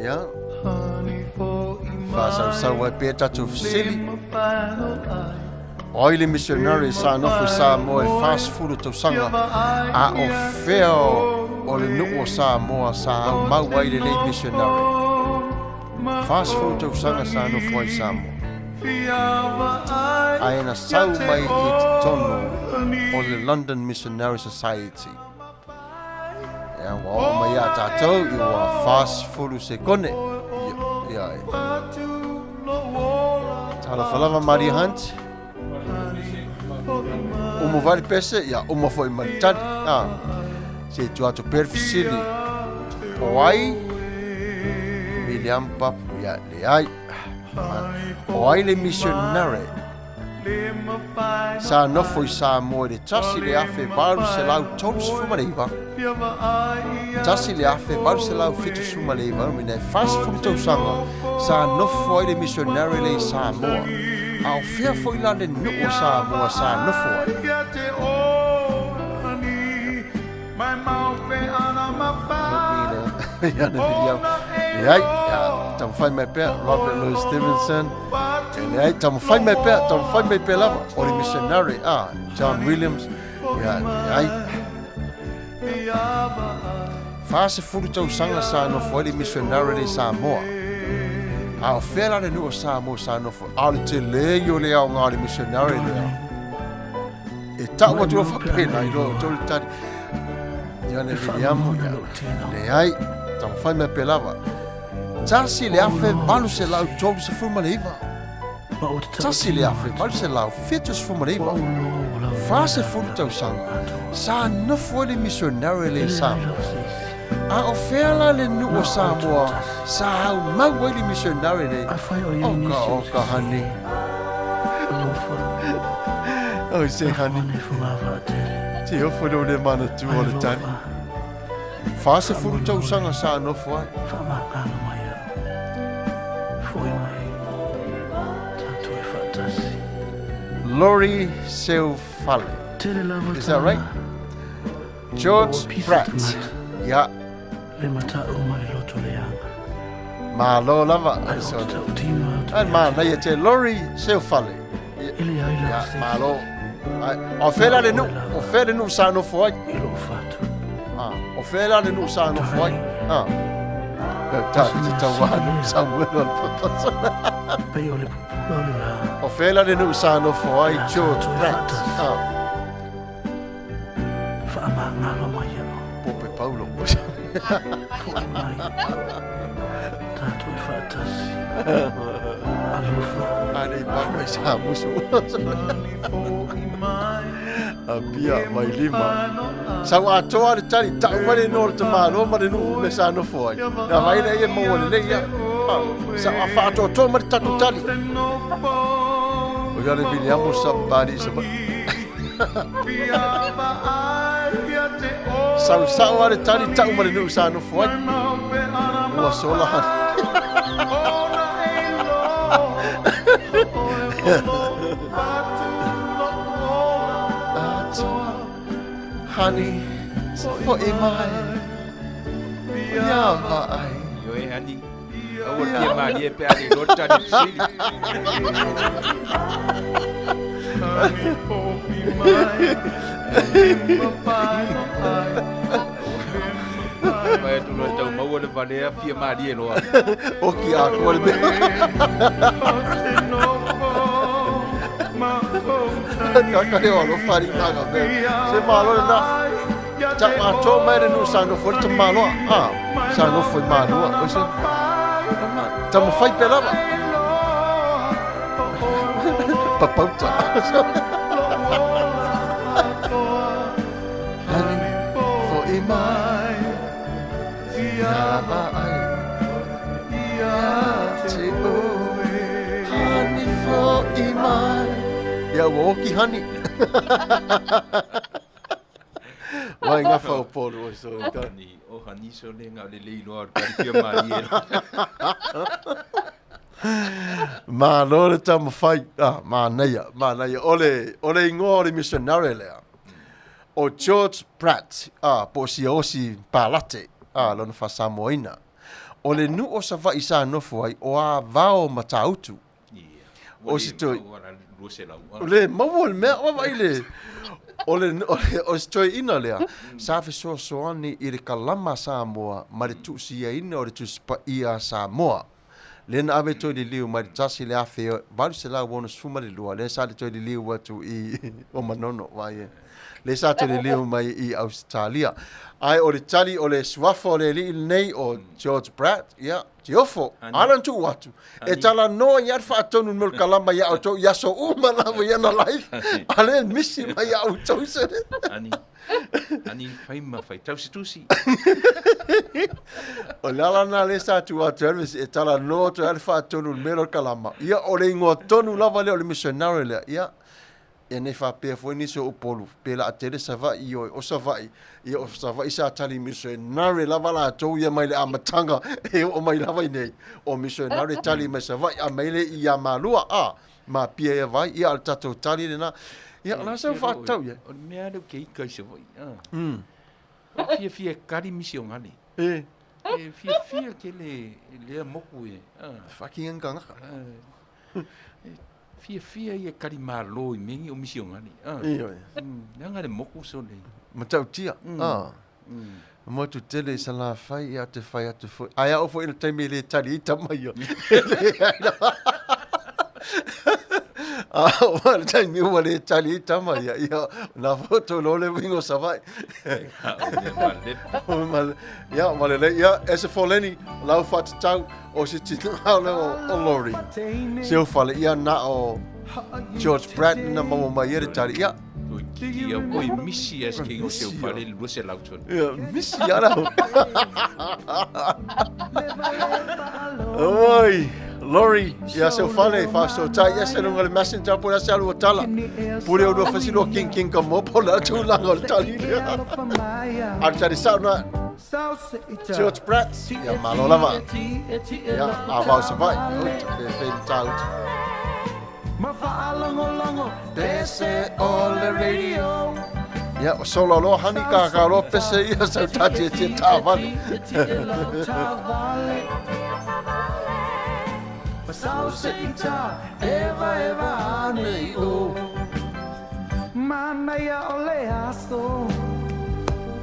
Ia, faasausau ai pea tatou fesili. O ai le missionary sa nofo i Samoa i le 40 tausaga, a o fea o le nuu o Samoa sa aumau ai lenei missionary? 40 tausaga sa nofo ai i Samoa. Ae na sau mai i totonu o le London Missionary Society. Ia, ua oo mai ia tatou i ua 40 sekone. Ia, ia. Talofa lava Maria Hunt. Umu vai le pese, ia uma foi ma le tali. Ah. Se tu atu pea le fesili. O ai William Papu, ia leai. O ai le missionary Sa nofo i Samoa i le 1839, 1879, mina e 40 tausaga sa nofo ai le missionary lea i Samoa. A o fea foi la le nuu o Samoa sa nofo ai? Leai, taumafai mai pea Robert Louis Stevenson. Leai, taumafai mai pea, taumafai mai pea lava. O le missionary, ah, John Williams. Ia, leai. 40 tausaga sa nofo ai le missionary le i Samoa. A o fea la le nuu o Samoa sa nofo? A o le tele o le aoga o le missionary lea. E tau atu o faapena i loa o tau le tali. Ia ne Viliamu, ia. Leai, taumafai mai pea lava. 1839. 1879. 40 tausaga, sa nofo ai le missionary le i Samoa. A o fea la le nuu o Samoa sa aumau ai le missionary le? Oka, oka, honey. Oi se honey. Te ofo leo le manatua o le tali. 40 tausaga sa nofo ai. Whaamānganga mai au. Foi mai. Tātou e whaatasi. Laurie Seufale. Tere lava Is that right? George Pratt. Ia. Le mata'u ma le loto leaga. Malo lava. Ai o te ta'utima Ai manaia tele Lori Seufale. E leai lava Ia, se isi malo. Ai, o fea la le nuu, o fea le nuu sa nofo ai? I lou fatu. Ah, o fea la le nuu sa nofo ai? Ah. Ta te tau anu Samuel o le papa. Pei o le pupula o le la. O fea la le nuu sa nofo ai George Pratt. Ah, Faamagalo mai au. Pope Paulo. Fo'i mai. Tatou e faatasi. Alofa. Ai pa mai sa musu. Apia mai lima. Sau atoa le tali, tau mai le no le tamalo ma le nuu le sa nofo ai. Na vai le ia maua lelei ia. Ah, Sa a whaatoatoa ma le tatou tali. O ia le Viliamo sa pari sa Sau sau a le tali tau ma le nuu sa nofo ai. Ua sola hana. Atua, hani, fo'i mai. Ia vaai. Io e hani. Aua fia malie pe a le iloa le tali fesili. Vai atu loa tau maua le valea fia malie loa. Oki atoa le mea. Kaka le o alofa ari tanga mea. Se malo le na. Ta atoa mai le nuu sa nofo le tamaloa. Ah, sa nofo i Malua. O se. Tamawhai pe lava. Papauta. Hani, fo'i mai. Ia vaai. Ia te oe. Hani fo'i mai. Ia ua oki hani. Vai ngafa o polu o so. Hani, o hani so le ngā le lei loa o le tali fia malie loa. Malo le tamawhai. Ah, manaia, manaia. O le, o le ingoa o le missionary lea. O George Pratt, ah, po o Siaosi Palate, ah, lona whasamoaina. O le nuu o Savaii sa nofo ai, o a vao Matautu. Ia. O si toi- Ua la 200. O le maua le mea, o vai le. O le, o le, o se toeaina lea, sa fesoasoani i le kalama Samoa ma le tuusiaina o le Tusi Paia a Samoa. Lea na ave toe liliu mai le 1862, lea sa le toe liliu atu i o Manono, vai e. Lea sa toe liliu mai i Ausetalia. Ai o le tali o le suafa o le alii lenei o George Pratt, ia, Tiofo, ala na tuu atu. E talanoa ia le faatonu mo le kalama ia outou i aso uma lava ia na life. A le misi mai ia outou se. Ani, ani fai ma fai tau se tusi. O le ala na le sa atu atu Elvis e talanoa atu ai le faatonu le mea o le kalama. Ia o le ingoa tonu lava lea o le missionary lea. Ia, ia nei faapea foi nisi o Upolu. Pe la tele Savaii o o Savaii. Ia o Savaii sa tali missionary lava latou ia mai le amataga e oo mai lava i nei. O missionary tali mai Savaii a mai le i ia Malua a. Ma pia ia vai ia o le tatou tali lena. Ia o la sa whaatau ia. O le mea leo ke ika i Savaii. O fia fia kari misionale. E. E fia fia ke le lea moku e. Fucking anganga. Fia fia ia kari malo i mengi o misionale. Ioe. Nanga le moku so le. Matautia. Mo tu tele i sa la whai ia te whai atu foi. Ai au foi le taimi le tali i tama ia. A o le taimi ua le tali i tama ia. Ia, nā foto lo le wingo sa vai. Ia, ma le lei, ia, e se fōleni, lau whatatau, o se tino le o Lori. Se o whale, ia nā o George Pratt na maua mai ia le tali, ia. Ia koi misi as ke o seu fale lua se lau tonu. Ia, misi ala. Oi, Lori, ia seu fale, whaso tai, ia se runga le messenger, pura se alu o tala. Pure o rua whasilo king king ka mopo la tūlanga o le tali lea. Aru tali sao na George Pratt, ia malo lava. Ia, a vau sa vai, oi, ta fe fe le tautu. Pese o le radio. Ia, o solo loa hani ka ka loa pese ia sau tati e tia tāwale. Masau se ita eva eva ane o. Manaia o le aso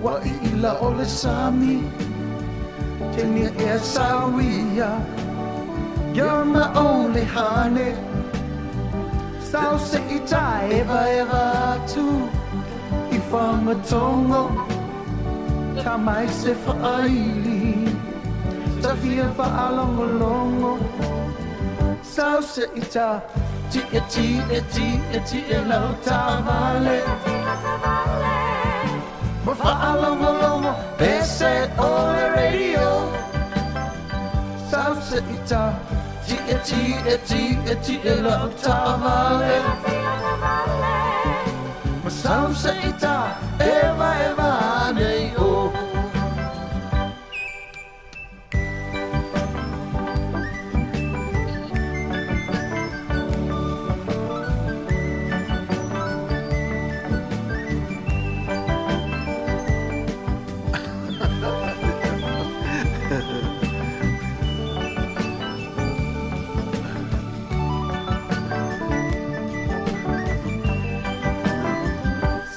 Wa i ila o le sami Tini e sawia You're my only honey Sau se ita eva eva atu I whangatongo Ta mai se whaaili Ta fia whaalongolongo Sau se ita Ti e ti e ti e ti e lau tavale Ma whaalongolongo Pese o le radio Sau se ita Ti e ti e ti e ti e lau tavale Ma sau se ita Eva eva nei o.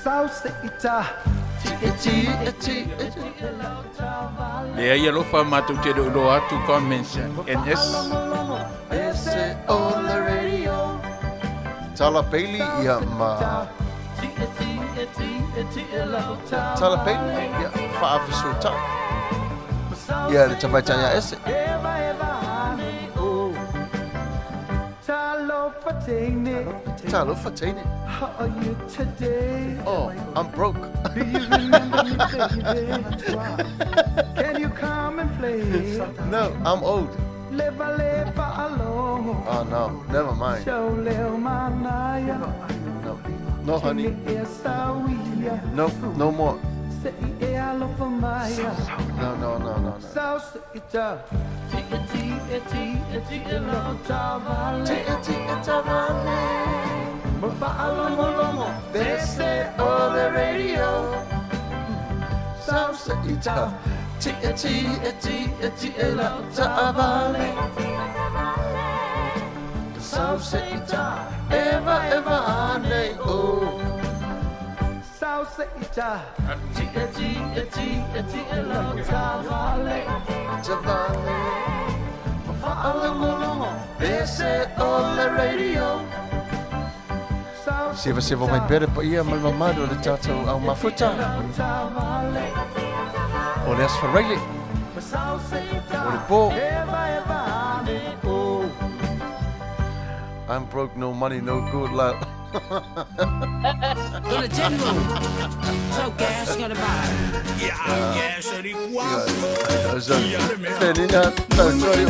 Sau se ita Ti e ti e ti e ti e lau tavale Le ai alofa mātou te reo atu comments NS. Pese o le radio Tala Bailey ia ma Ti e ti e ti e ti e lau Tala Bailey ia whaafisuta. Ia le tamaitai ia ese. Eva eva ane o. Talofa teine. Talofa teine. How are you today? Oh, I'm broke. Do you remember me, baby? Can you come and play? No, I'm old. Leva leva along. Oh no, never mind. Show leo manaya. No, no honey. Tini e sawia. No, no more. Se i e alofa maya. No, no, no, no, no. Sau se ita. Ti e ti e ti e ti e lau tavale. Ti e ti e tavale. Ma whaalongolongo. Pese o le radio. Sau se ita. Ti e ti e ti e ti e lau tavale. Sau se ita. Eva eva ane o. Sau se ita. Ti e ti e ti e ti e lau tavale. Tavale. Ma whaalongolongo. Pese o le radio. Sau se Seva seva mai pere pa ia mai mamadu le tātou au mafuta. tavale. O le asfareile. Sau se ita. O le pō. Eva eva ane o. I'm broke, no money, no good luck. To the general. So gas gotta buy. Penina, sorry,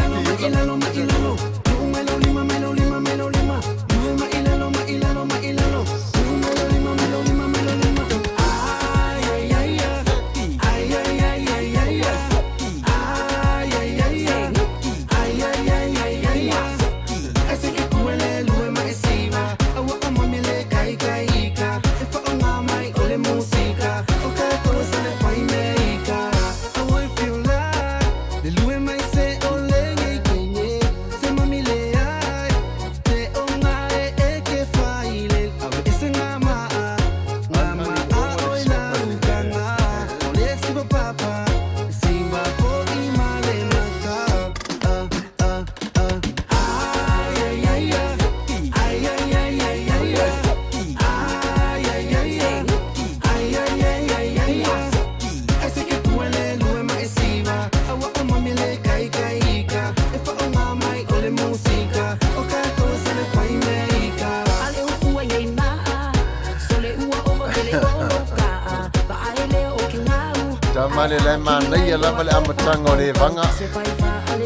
Ta male le manaia lava le amatanga o le vanga.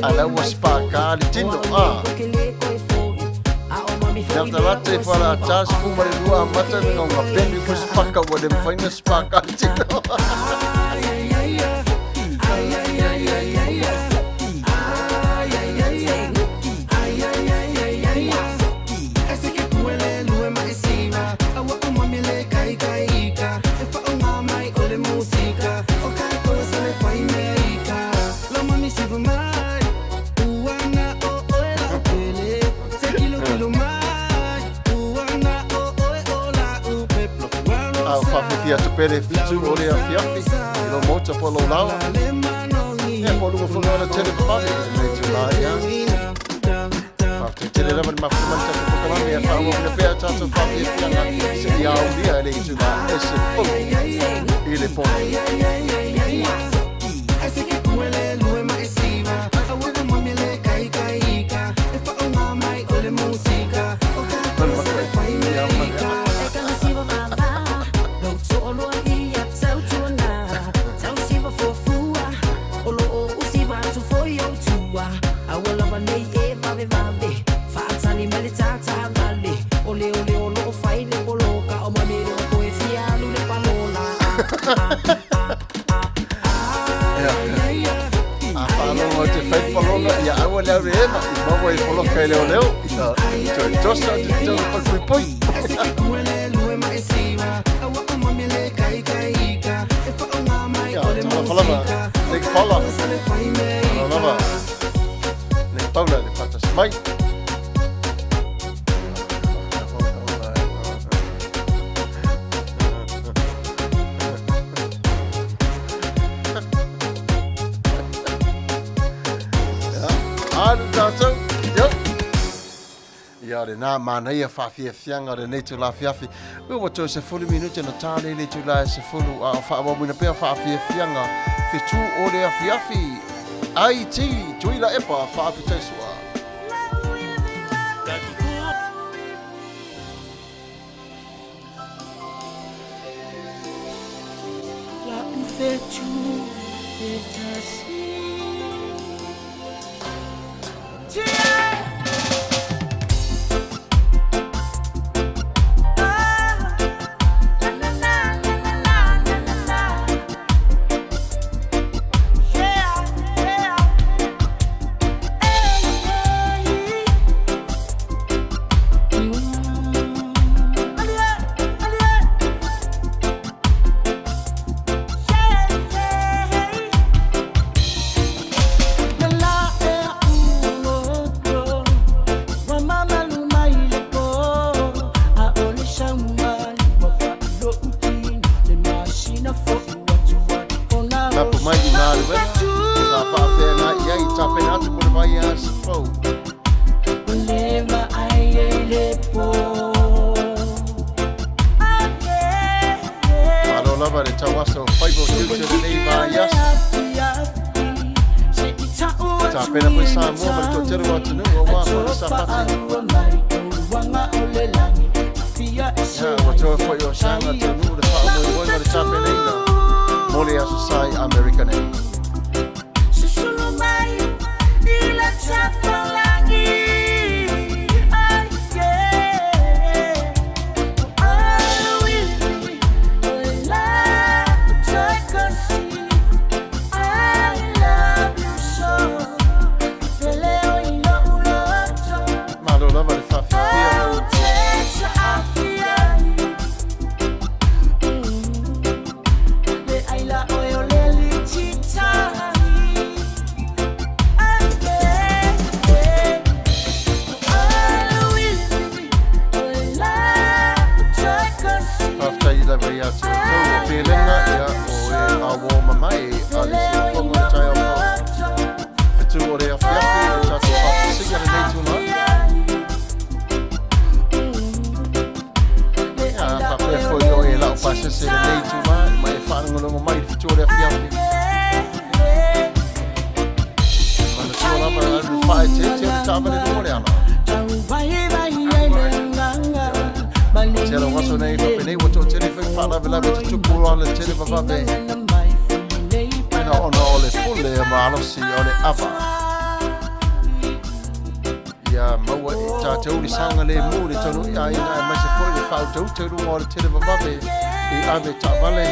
Ala ua spaka le tino a. Nau ta rata i whala a tās fuma le lua amata nga nga peni fo spaka ua le mwhaina spaka le tino. faafiafia atu pea le fetu o le afiafi i lou maota po o lou laoa. Ia, po o luga foi o le tele vavave i lenei itulā, ia. Faafetai tele lava le mafuta mai le tatou polokalame ia faaauauina pea a tatou faafiafiaga seia aulia e le itulā ese fou i le po nei. A faalogo atu e fai le paloga, ia aua le alu e ema, i maua i poloka e leoleo, ia toe tosa atu i totonu o le falepuipui. Ia, talofa lava, Nick Paula. Malo lava, Nick Paula i le faatasi mai. Alu tātou, yo! Ia, lenā manaia faafiafiaga o lenei itula afiafi. Ua ua toe 10 minute ona ta lea i le itula e 10, a o faaauauina pea faafiafiaga fetu o le afiafi. IT, Tuila Epa, faafetai sua. Tapu mai i Galuega, sa faafeagai i ai i tapena atu mo le vaiaso fou. Malo lava le tauaso o faiva o tiute o lenei vaiaso. E tapena foi Samoa ma le toatele o atunuu aua mo le Sapati. Ia, ua toe foi o Saga atunuu le faamoemoega o le tapenaina mo le Aso Sa i Amerika nei. Malo lava le faafiafia. Faafetai lava ia te outou o Pelega, ia, o e auō mamae a le siufofoga o le taeao fou. Fetu o le afiafi i le tatou faatasiga lenei itula. Ia, faapea foi o e lau pasese i lenei itula ma e faalogologo mai i le fetu o le afiafi. Manatua lava alu faaeteete o le taavale luga o le ala. Tele o aso nei faapenei ua toatele foi faalavelave tutupu loa le tele vavave pena ona o le pule malosi o le ava. Ia maua e tātou le saogalēmū le taunuu i aiga aemaise foi le faautauta i luga o le tele vavave i ave taavale.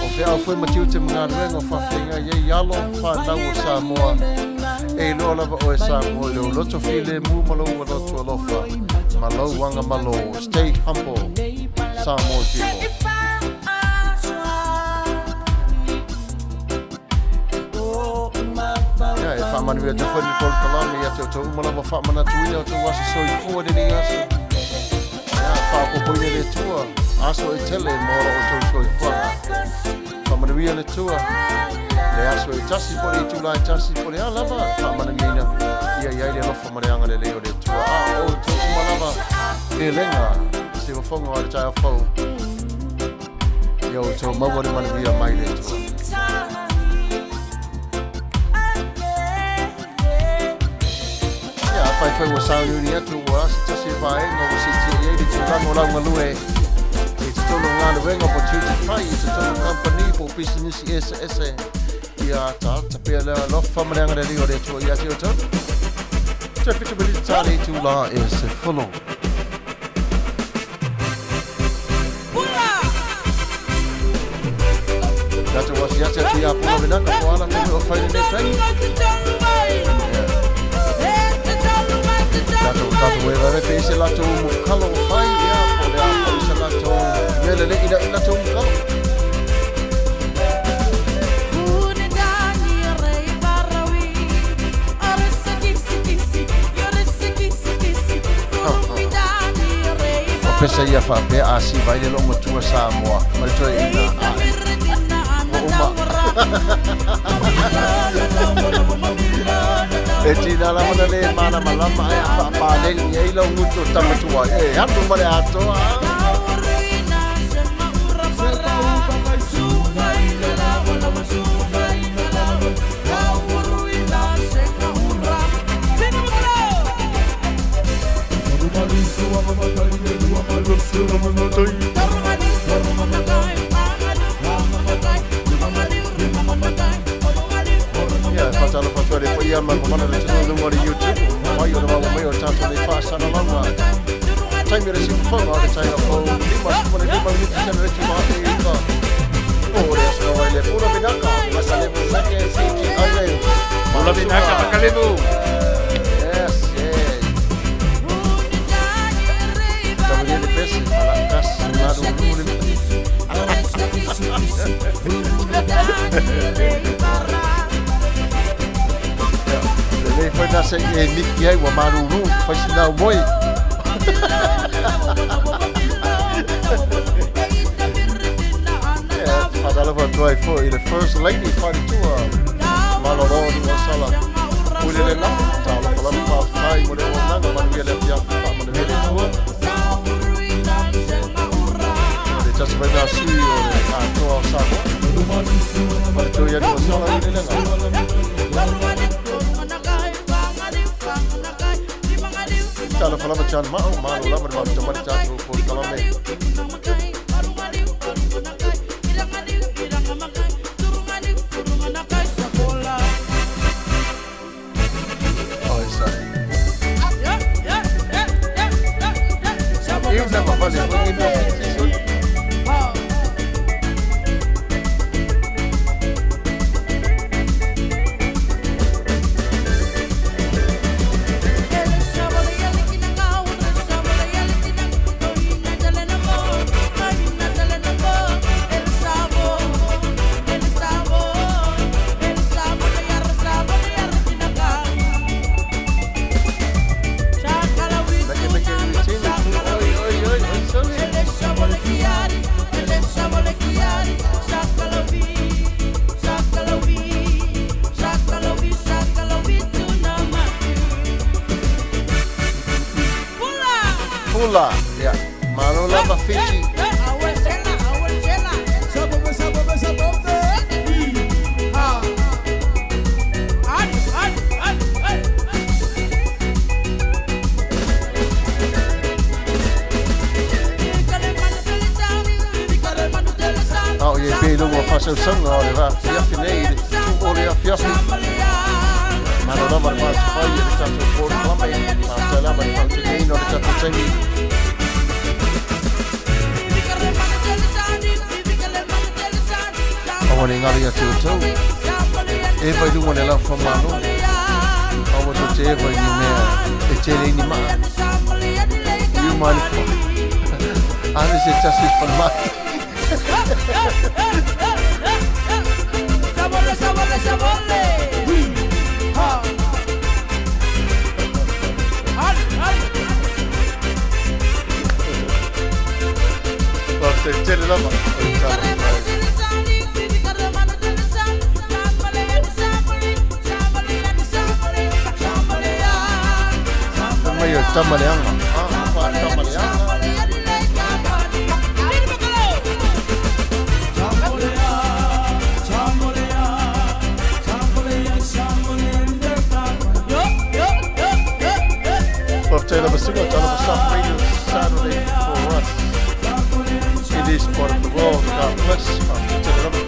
O feau foi ma tiute ma galuega o faafeagai ai alo whanau o Samoa. E iloa lava oe Samoa i lou loto filemu ma lou loto alofa ma lou aga malo. Stay humble, Samoa people. Ia, e faamanuia atu foi le polokalame ia te outou uma lava faamanatuina o tou aso soifua i lenei aso. Ia, Faaopoopoina e le Atua aso e tele mo lo outou soifuaga. Faamanuia le Atua le aso e tasi po o le itula e tasi po o le a lava le faamanuiaina ia i ai le alofa ma le agalelei o le Atua. A o outou uma lava lelega i se fofoga o le taeao fou, ia outou maua le manuia mai le Atua. Ia, afai foi ua sauniuni atu ua a se tasi o vaega ua siitia i ai le tulaga o lau galue i totonu o galuega po o tiute fai i totonu o kamupani po o pisinisi eseese, ia ataata pea le alofa ma le agalelei o le Atua ia te outou. Toe 7 miniti ta le itula e 10. Tatou asiasi atu ia Pula Vinaka po o a latou mea o fai i lenei taimi. Tatou tatou e vave pe se latou mukalo o fai, ia, po o le a foi se latou mea lelei ina i latou mukalo. O pesa ia faapea a siva ai le loomatua Samoa ma le toeaina ae ua uma. E tina lava na le malamalama ae a faapaleni i ai lau gutu o tama tuai e alu ma le atoa. Ia, e faatalofa atu ai le paia ma le mamalu o le atunuu i luga o le YouTube, ua mafai ona maua mai o tatou nei faasalalauga. Taimi o le siufofoga o le taeao fou, 55 miniti sene le itula e 9. O le aso gawa i le Pula Vinaka, Makalevū Seke, Fiji Islands. Pula Vinaka, Makalevū. Yes, yeah. Tamalia le pese, malakas, malulu le Ia, lelei foi na se i e miki ai ua malulu, fai sina au moe. Ia, faatalofa atu ai foi i le First Lady Faletua, Malolo Nuuausala. Ui le le nafa, talofa lava faafetai mo le auaunaga, manuia le afiafi, faamanuia le Atua. O le tasi mai nā sui o le Atoa o Samoa. Faletua ia Nuuausala ui le lega. Talofa lava John Ma'o, malo lava le mafuta mai le tatou polokalame. Oi, sai. Eu na vale foi ni mea fiti sui. Meke meke ui tini tu oi oi oi oi soli. Pula, ia. Malo lava Fiji. A o iai pea i luga o faasausauga o le vaafiafi nei i le tu o le afiafi. Malo lava le maatufai i le tatou polokalame, faafetai lava i le faautagiaina o le tatou taimi. Aua ne i ngaro ia te outou, eva i luga o le laufa malo, aua tou te eva i ni mea e tele ai ni maa. You mind if I ave se tasi i falemai. Faafetai tele lava o le talofa e. Fai mai o le tama leaga. Ah, faatama leaga. Faafetai lava Suga, talofa South Radio Saturday for us in this part of the world. God bless. Faafetai tele lava.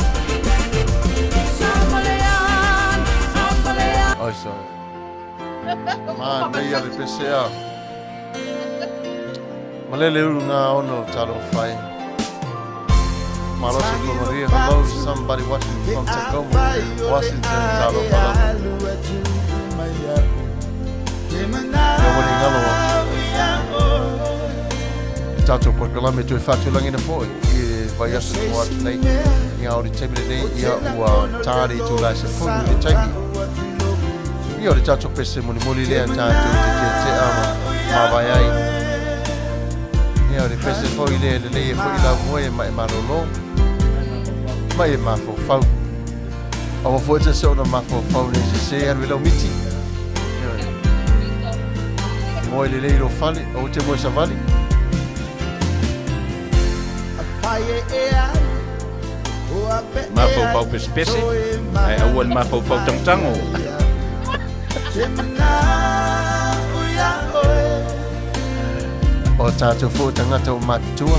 Ai sorry. Manaia le pesea. Malele ulu ngā ono talofa e. Malosi for Maria. Hello, somebody watching from Tacoma, Washington. Talofa lava. Ia wani ngalo i tātou polokalame toe whātulangina foi i le vai aso tua atu nei i ngā ori taimi lenei ia ua tāre i tū lai se fulu i le taimi. Ia o le tātou pese mulimuli lea tātou te tea tea ma māwae ai. Ia o le pese foi lea lelei e foi lau moe e ma e malolo ma e mafaufau. Aua foi te se ona mafaufau nei se se alu i lau miti. Moe lelei i lou fale, aua te moe savali. Mafaufau pesepese, ae aua le mafaufau tagotago. O tatou foi o tagata ua matutua.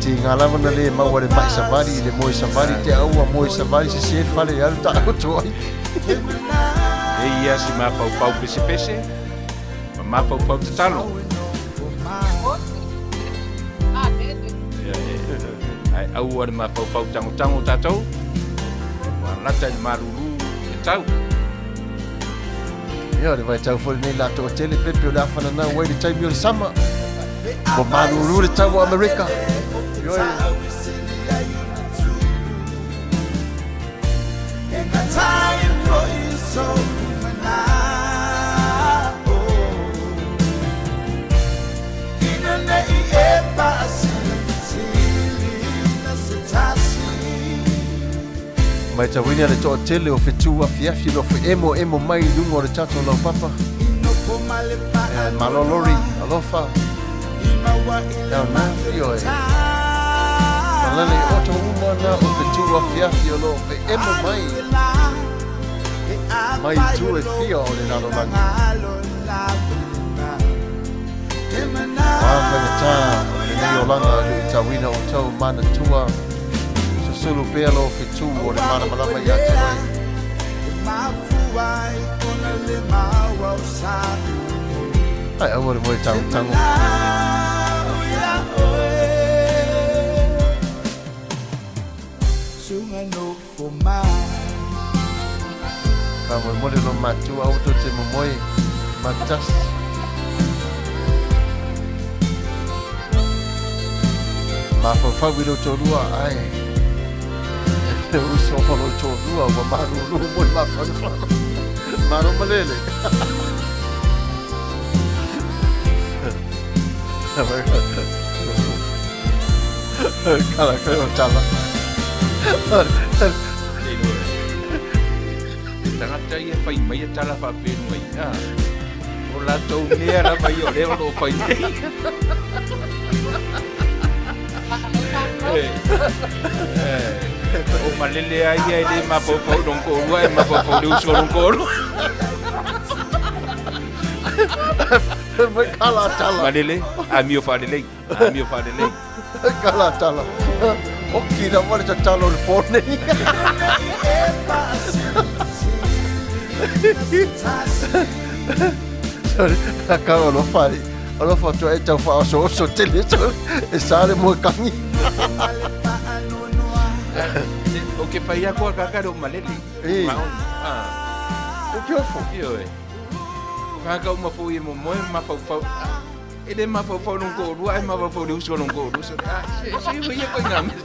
Tiga lava na le maua le mai savali i le moe savali te aua moe savali sese le fale e alu taoto ai. E ia si mafaufau pesepese ma mafaufau tatalo. Ae aua le mafaufau tagotago tatou, ua lata i le malulu le tau. Ia, o le vaitau foi lenei la toatele pepe o le afa nanau ai le taimi o le sama. Ua malulu le tau o Amerika. Ioe. Matauina le toatele o fetu afiafi o lo feemoemo mai i luga o le tatou laupapa. E malo Lori, alofa. Lau na fio e. Malele i oto uma na o fetu afiafi o lo feemo mai. Mai tu e fia o le lalolagi. Wā whaingatā lenei olaga i luitauina o tau manatua. Susulu pea lo fetu o le malamalama ia te oe. Ai, aua le moe tangotango. Faamolemole lo matua aua tou te momoe matasi. Mafaufau i lou toalua ae le uso o lou toalua ua malulu mo le mafanafana. Malo malele. Kala koe o tala. Tagata ia fai mai e tala faapenu ai. Ah. O latou mea lava ia o lea o lo o fai nei. O malele a ia e le mafaufau lona toalua e mafaufau le uso o lona toalua. Mai kala tala. Malele, amio faalelei, amio faalelei. Kala tala. Oki lava le tatalo o le po nei. Sorry, ka alofa ai. Alofa atu ai tau faaosooso tele e sa le moe kangi. O ke fai aku a kaka o malele. E. Ah. O ke ofo. Ioe. Kaka uma foi e momoe mafaufau. E le mafaufau lona toalua e mafaufau le uso o lona toalua. Ah, se se ia koe ngā mea.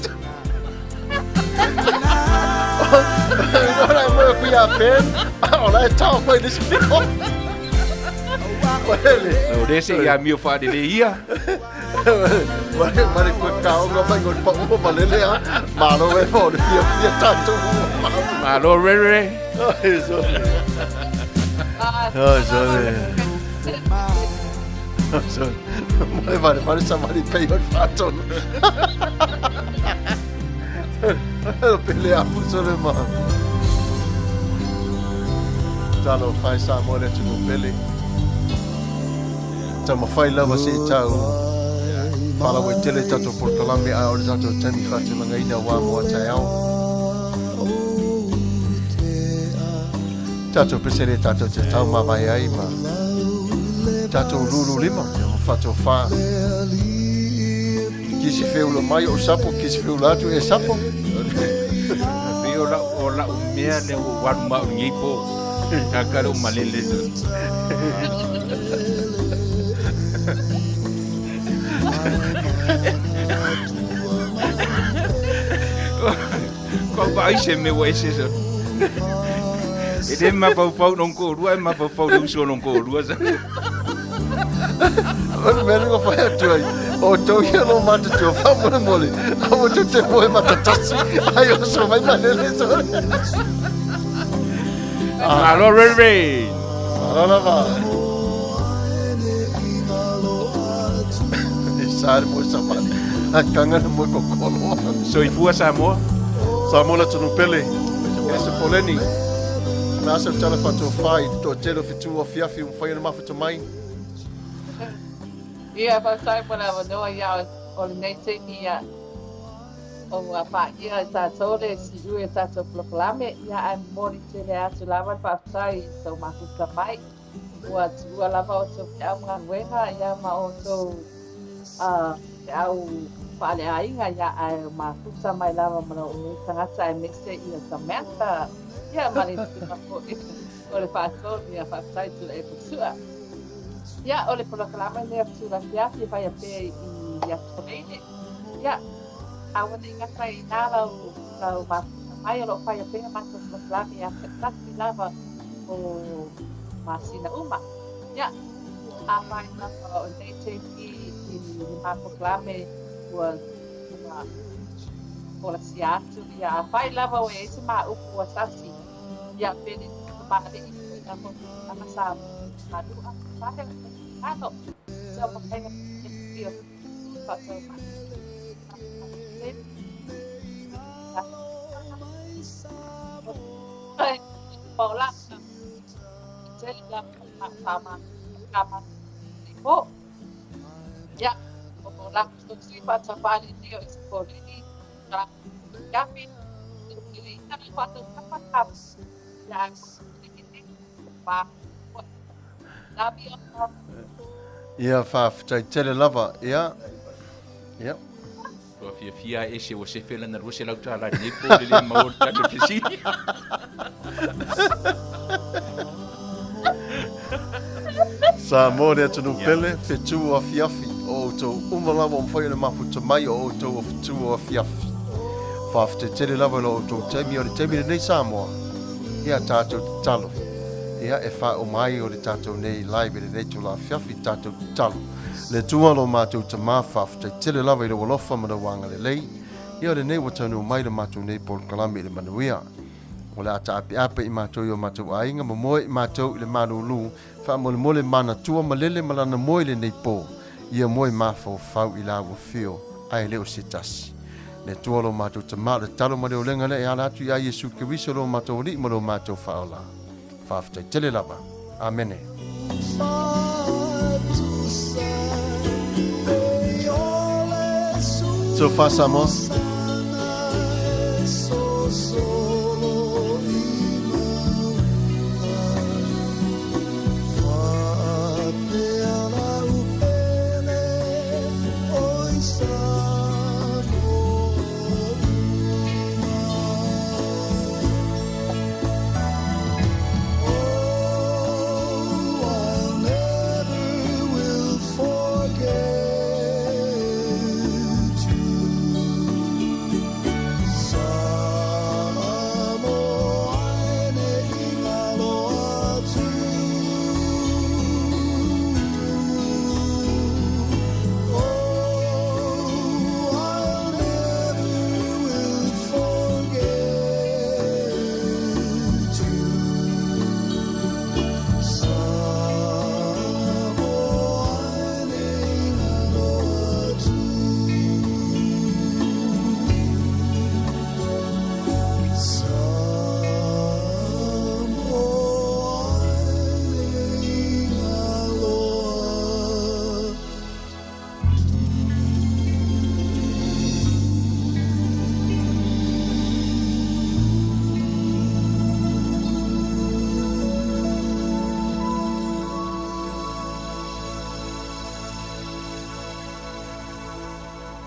Ora e moe ku ia Ben. O la e tau mai le spiko. Malele. O le se ia mio whaalele ia. Mare mare koe kaonga mai ngol pa uma malele a. Malo e fo le fia fia tatou. Malo rere. Ai so. Ai so. So. Mare mare mare sa mare pei o fatonu. Pele afu so le ma. Talo fai sa mo le tu pele. Taumafai lava se i tau faalauaitele i tatou polokalame ae o le tatou taimi faatulagaina ua mo a taeao. Tatou pese le tatou te tau mavae ai ma tatou lulu lima ma faatofa. Kisi feula mai o sapo, kisi feula atu e sapo. Pei o lau, o lau mea lea ua ou alu ma au i lenei po. Taka le o malele. Kau vaai se mea ua ese sa. E le mafaufau lon toalua, e mafaufau le uso lon toalua sa. O le mea lea fai atu ai, o tou ia lo matutua faamolemole, aua tou te moe matatasi, ai oso mai malele sole. Malo Rere! Malo lava. E sa le moe savali, a kanga le moe kokoloa. Soifua Samoa. Samoa le atunuu pele, e se foleni. Na asa tala faatofa i te toatele o fetu o afiafi ua mafai ona mafuta mai. Ia, faafetai mo le avanoa ia o lenei taimi ia o ua paia e tatou le siui o tatou polokalame ia ae momoli tele atu lava le faafetai i tou mafuta mai. Ua tuua lava outou feau ma galuega ia ma outou feau faaleaiga ia ae mafuta mai lava ma lou nei tagata aemaise ia Samantha ia ma le tulaga foi o le faatonu ia faafetai Tuilaepa Sua. Ia, o le polokalame lea o Tulafiafi e faia pea i Aso Faraile. Ia, aua ne i gata i inā lau, lau mafuta mai, o lo o faia pea matou polokalame ia taʻitasi lava o masina uma. Ia, afai lava o lenei taimi i le ma polokalame ua, ua folasia atu, ia, afai lava ua i ai se ma upu ua sasi, Ia pele tamalii foi na mo ana sa malua pale ano sa mo kai ia pa sa ma Paula tele la pa ma ka ma po ia o la to si pa ta pa ni o se ko ni ka kapi Ia, faafetai tele lava, ia, ia. Ua fiafia a ese ua sefe lana 200 tala i lenei po le le maua le tali o le fesili. Samoa le atunuu pele, fetu o afiafi, o outou uma lava ua mafai ona mafuta mai o outou o fetu o afiafi. Faafetai tele lava i lo outou taimi, o le taimi lenei Samoa, ia tatou tatalo, ia e faauma ai o le tatou nei live i lenei itula afiafi, tatou tatalo. Le Atua lo matou Tama, faafetai tele lava i lou alofa ma lou agalelei, ia o lenei ua taunuu mai le matou nei polokalame i le manuia. O le a taapeape i matou i o matou aiga ma moe i matou i le malūlū, faamolemole manatua malele ma lana moe i lenei pō, ia moe mafaufau i la ua fio, ae le o se tasi. Le Atua lo matou Tama, o le tatalo ma le olega lea e ala atu iā Iesu Keriso lo matou Alii ma lo matou Faaola. Faafetai tele lava. Amene. So far Samoa.